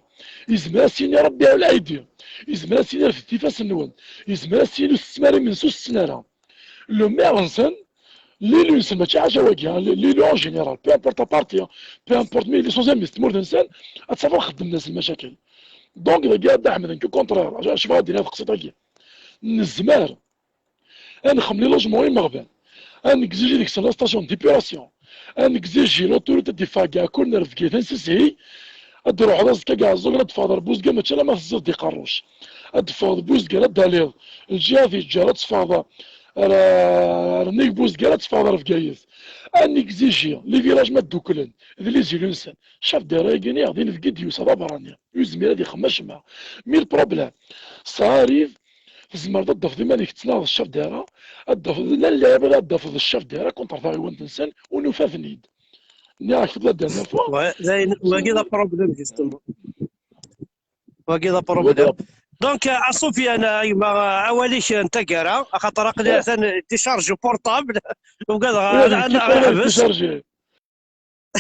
Yezmer ad s-yini Rebbi ɛla aydi. Yezmer ad s-yini refdet ifassen-nwen. Yezmer ad s-yini ur tetten ara imensi, ur tetten ara. Le maire-nsen, l'élu-nsen, mačči ḥaca wagi, hein, l'élu en général, peu importe la partie, hein, peu importe mi yella s uẓamin s tmurt-nsen, ad tafeḍ xeddmen-as lmacakel. Donc, dagi a Dda Ḥmed, nekk au contraire, acu, acu bɣa ad d-iniɣ taqsiṭ-agi? Nezmer ad nexdem les logements imeɣban, ad negziji deg-sen la station d'épuration, ad negziji l'autorité de Faga, kul n Bgayet, ad nessishil, ad d-truḥeḍ azekka deg Ɛeẓẓug, ad d-teffɣeḍ ar Bouzguène, mačči alamma tezziḍ di Qerruc. Ad d-teffɣeḍ Bouzguène, ad d-taliḍ lǧiha di Ǧǧar, ad teffɣeḍ ar, ar nnig Bouzguène, ad teffɣeḍ ar Bgayet. Ad negziji les villages ma dduklen d les élus-nsen. Ccaf daïra-agi-nni d inebgi d-yusa d aberrani. Ur yezmir ad ixdem acemma. Mais le problème, ça arrive, tzemreḍ ad d-tafeḍ iman-ik tettnaɣeḍ d ccaf daïra, ad d-tafeḍ, llan lɛibad ad d-tafeḍ d ccaf daïra contre taɣiwant-nsen, ur nufa-ten-id. Nniɣ-ak-t la dernière fois. Ouais, d ayen, wagi d aproblème, justement. Wagi d aproblème. Donc, a Sofiane, a gma, awal-ik n taggara, axaṭer aql-i atan décharge portable, ugadeɣ ad, ad, ad ḥbes.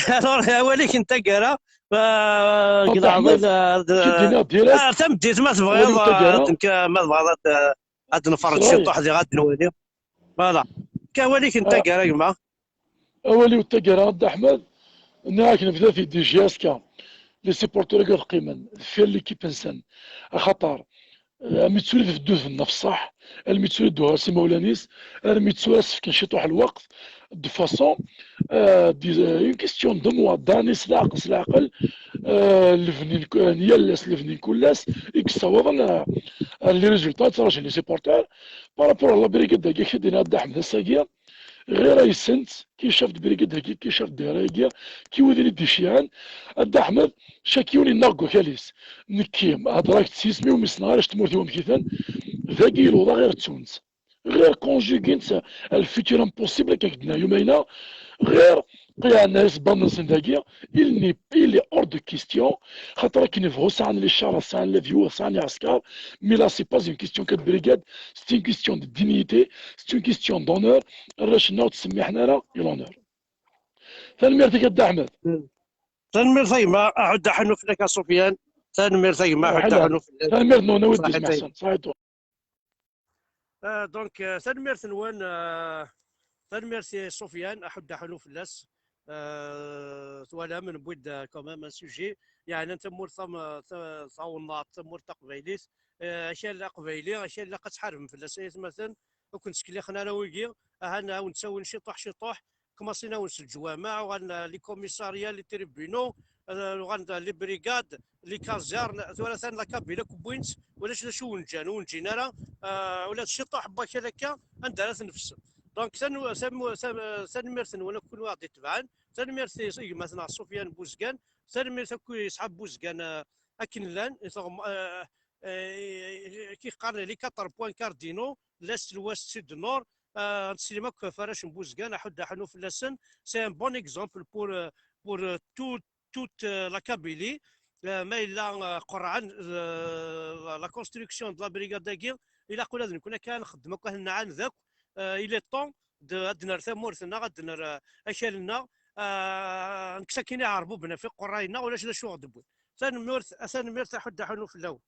Alors, awal-ik n taggara, euh, deg leɛḍil, euh, d-, ah, tameddit ma tebɣiḍ, euh, nekk, ma tebɣiḍ ad, ad nferreǧ ciṭuḥ diɣ ad nwali. Voilà. Awal-ik n taggara, gma. Awal-iw n taggara, a Dda Ḥmed, nniɣ-ak nebda-t-id di J S K. Les supporters-agi ad qqimen deffir l'équipe-nsen. Axaṭer, eh, armi d tura i tbeddu tbenna f ṣṣeḥ, armi d tura i d-tuɣal s imawlan-is, armi d tura as-fken ciṭuḥ lweqt, de façon, euh, dis-, euh, une question de mois, d'années, s leɛqel, s leɛqel, euh, lebni n ku-, n yal ass, lebni n kul ass, i yessawaḍen, euh, ar les résultats, ttraǧun les supporters, par rapport à la brigade-agi, ak-t-id-yenna Dda Ḥmed ass-agi, ɣir ay-sent, ki chef de brigade-agi, ki chef de daïra-agi, ki wid i d-iceyɛen, a Dda Ḥmed, cak yiwen yenna deg wakal-is. Nekki, hedreɣ-ak-d s yisem-iw, mi ssneɣ arrac n tmurt-iw amek-iten, dagi i lewḍeɣ ɣir ttunt. Ɣir conjuguent le futur impossible, akka k-d-nniɣ yumayna, ɣir qiɛen isebbaḍen-nsen dagi, il n'est, il est hors de question, xaṭer akken yebɣu sɛan les chars, sɛan les avions, sɛan iɛeskar, mais là, c'est pas une question de brigade, c'est une question de dignité, c'est une question d'honneur, arrac-nneɣ ur ttsemmiḥen ara i l'honneur. Tanemmirt-ik a Dda Ḥmed. Tanemmirt a gma, aḥudd aḥunnu fell-ak a Sufyan. Tanemmirt a gma, aḥudd aḥunnu fell-ak. Tanemmirt-nwen a wid d-ismeḥsen. Ṣaḥit. Euh, donc, euh, tanemmirt-nwen, euh, tanemmirt i Sufyan, aḥudd aḥunnu fell-as. Euh, twalam, newwi-d, euh, quand même un sujet, yeɛnan tamurt tam-, ta-, tawennaḍt, tamurt taqbaylit, euh, akal aqbayli, akal ilaq ad tḥarbem fell-as ay atmaten, ur ken-ttkellixen ara wigi, ahan ad wen-ttawin ciṭuḥ, ciṭuḥ, kmaṣin-awen s leǧwameɛ, uɣalen, euh, les commissariats, les tribunaux, euh, uɣalen, euh, les brigades, les casernes, tura atan la Kabyle akk wwin-tt, ulac d acu wen-ǧǧan, ur wen-ǧǧin ara, euh, ula d ciṭuḥ n wakal akka, anda ara tnefsem. Donc, tanu-, tamu-, tam-, tanemmirt-nwen akk kunwi aɣ-d-itebɛen, tanemmirt i, i gma-tneɣ Sufyan Buzgan, tanemmirt akk i Sḥab Buzgan, euh, akken llan, i teɣm-, euh, euh, ki qqaren les quatre points cardinaux, l'est, l'ouest, sud, nord, euh, ad teslim akk ɣef warrac n Buzgan, aḥuddu aḥunnu fell-asen, c'est un bon exemple pour, euh, pour, euh, tout, toute, euh, la Kabylie. Euh, ma yella, euh, qerrɛen, euh, la, la construction de la brigade-agi, ilaq ula d nekkni akka ad nxeddem akk, ad nɛaned akk, euh, il est temps de, ad d-nerr tamurt-nneɣ, ad d-nerr, euh, akal-nneɣ, euh, nekkes akkin iɛerbuben ɣef iqerray-nneɣ, ulac d acu ɣ-d-wwin. Tanemmirt, tanemmirt aḥuddu aḥunnu fell-awen.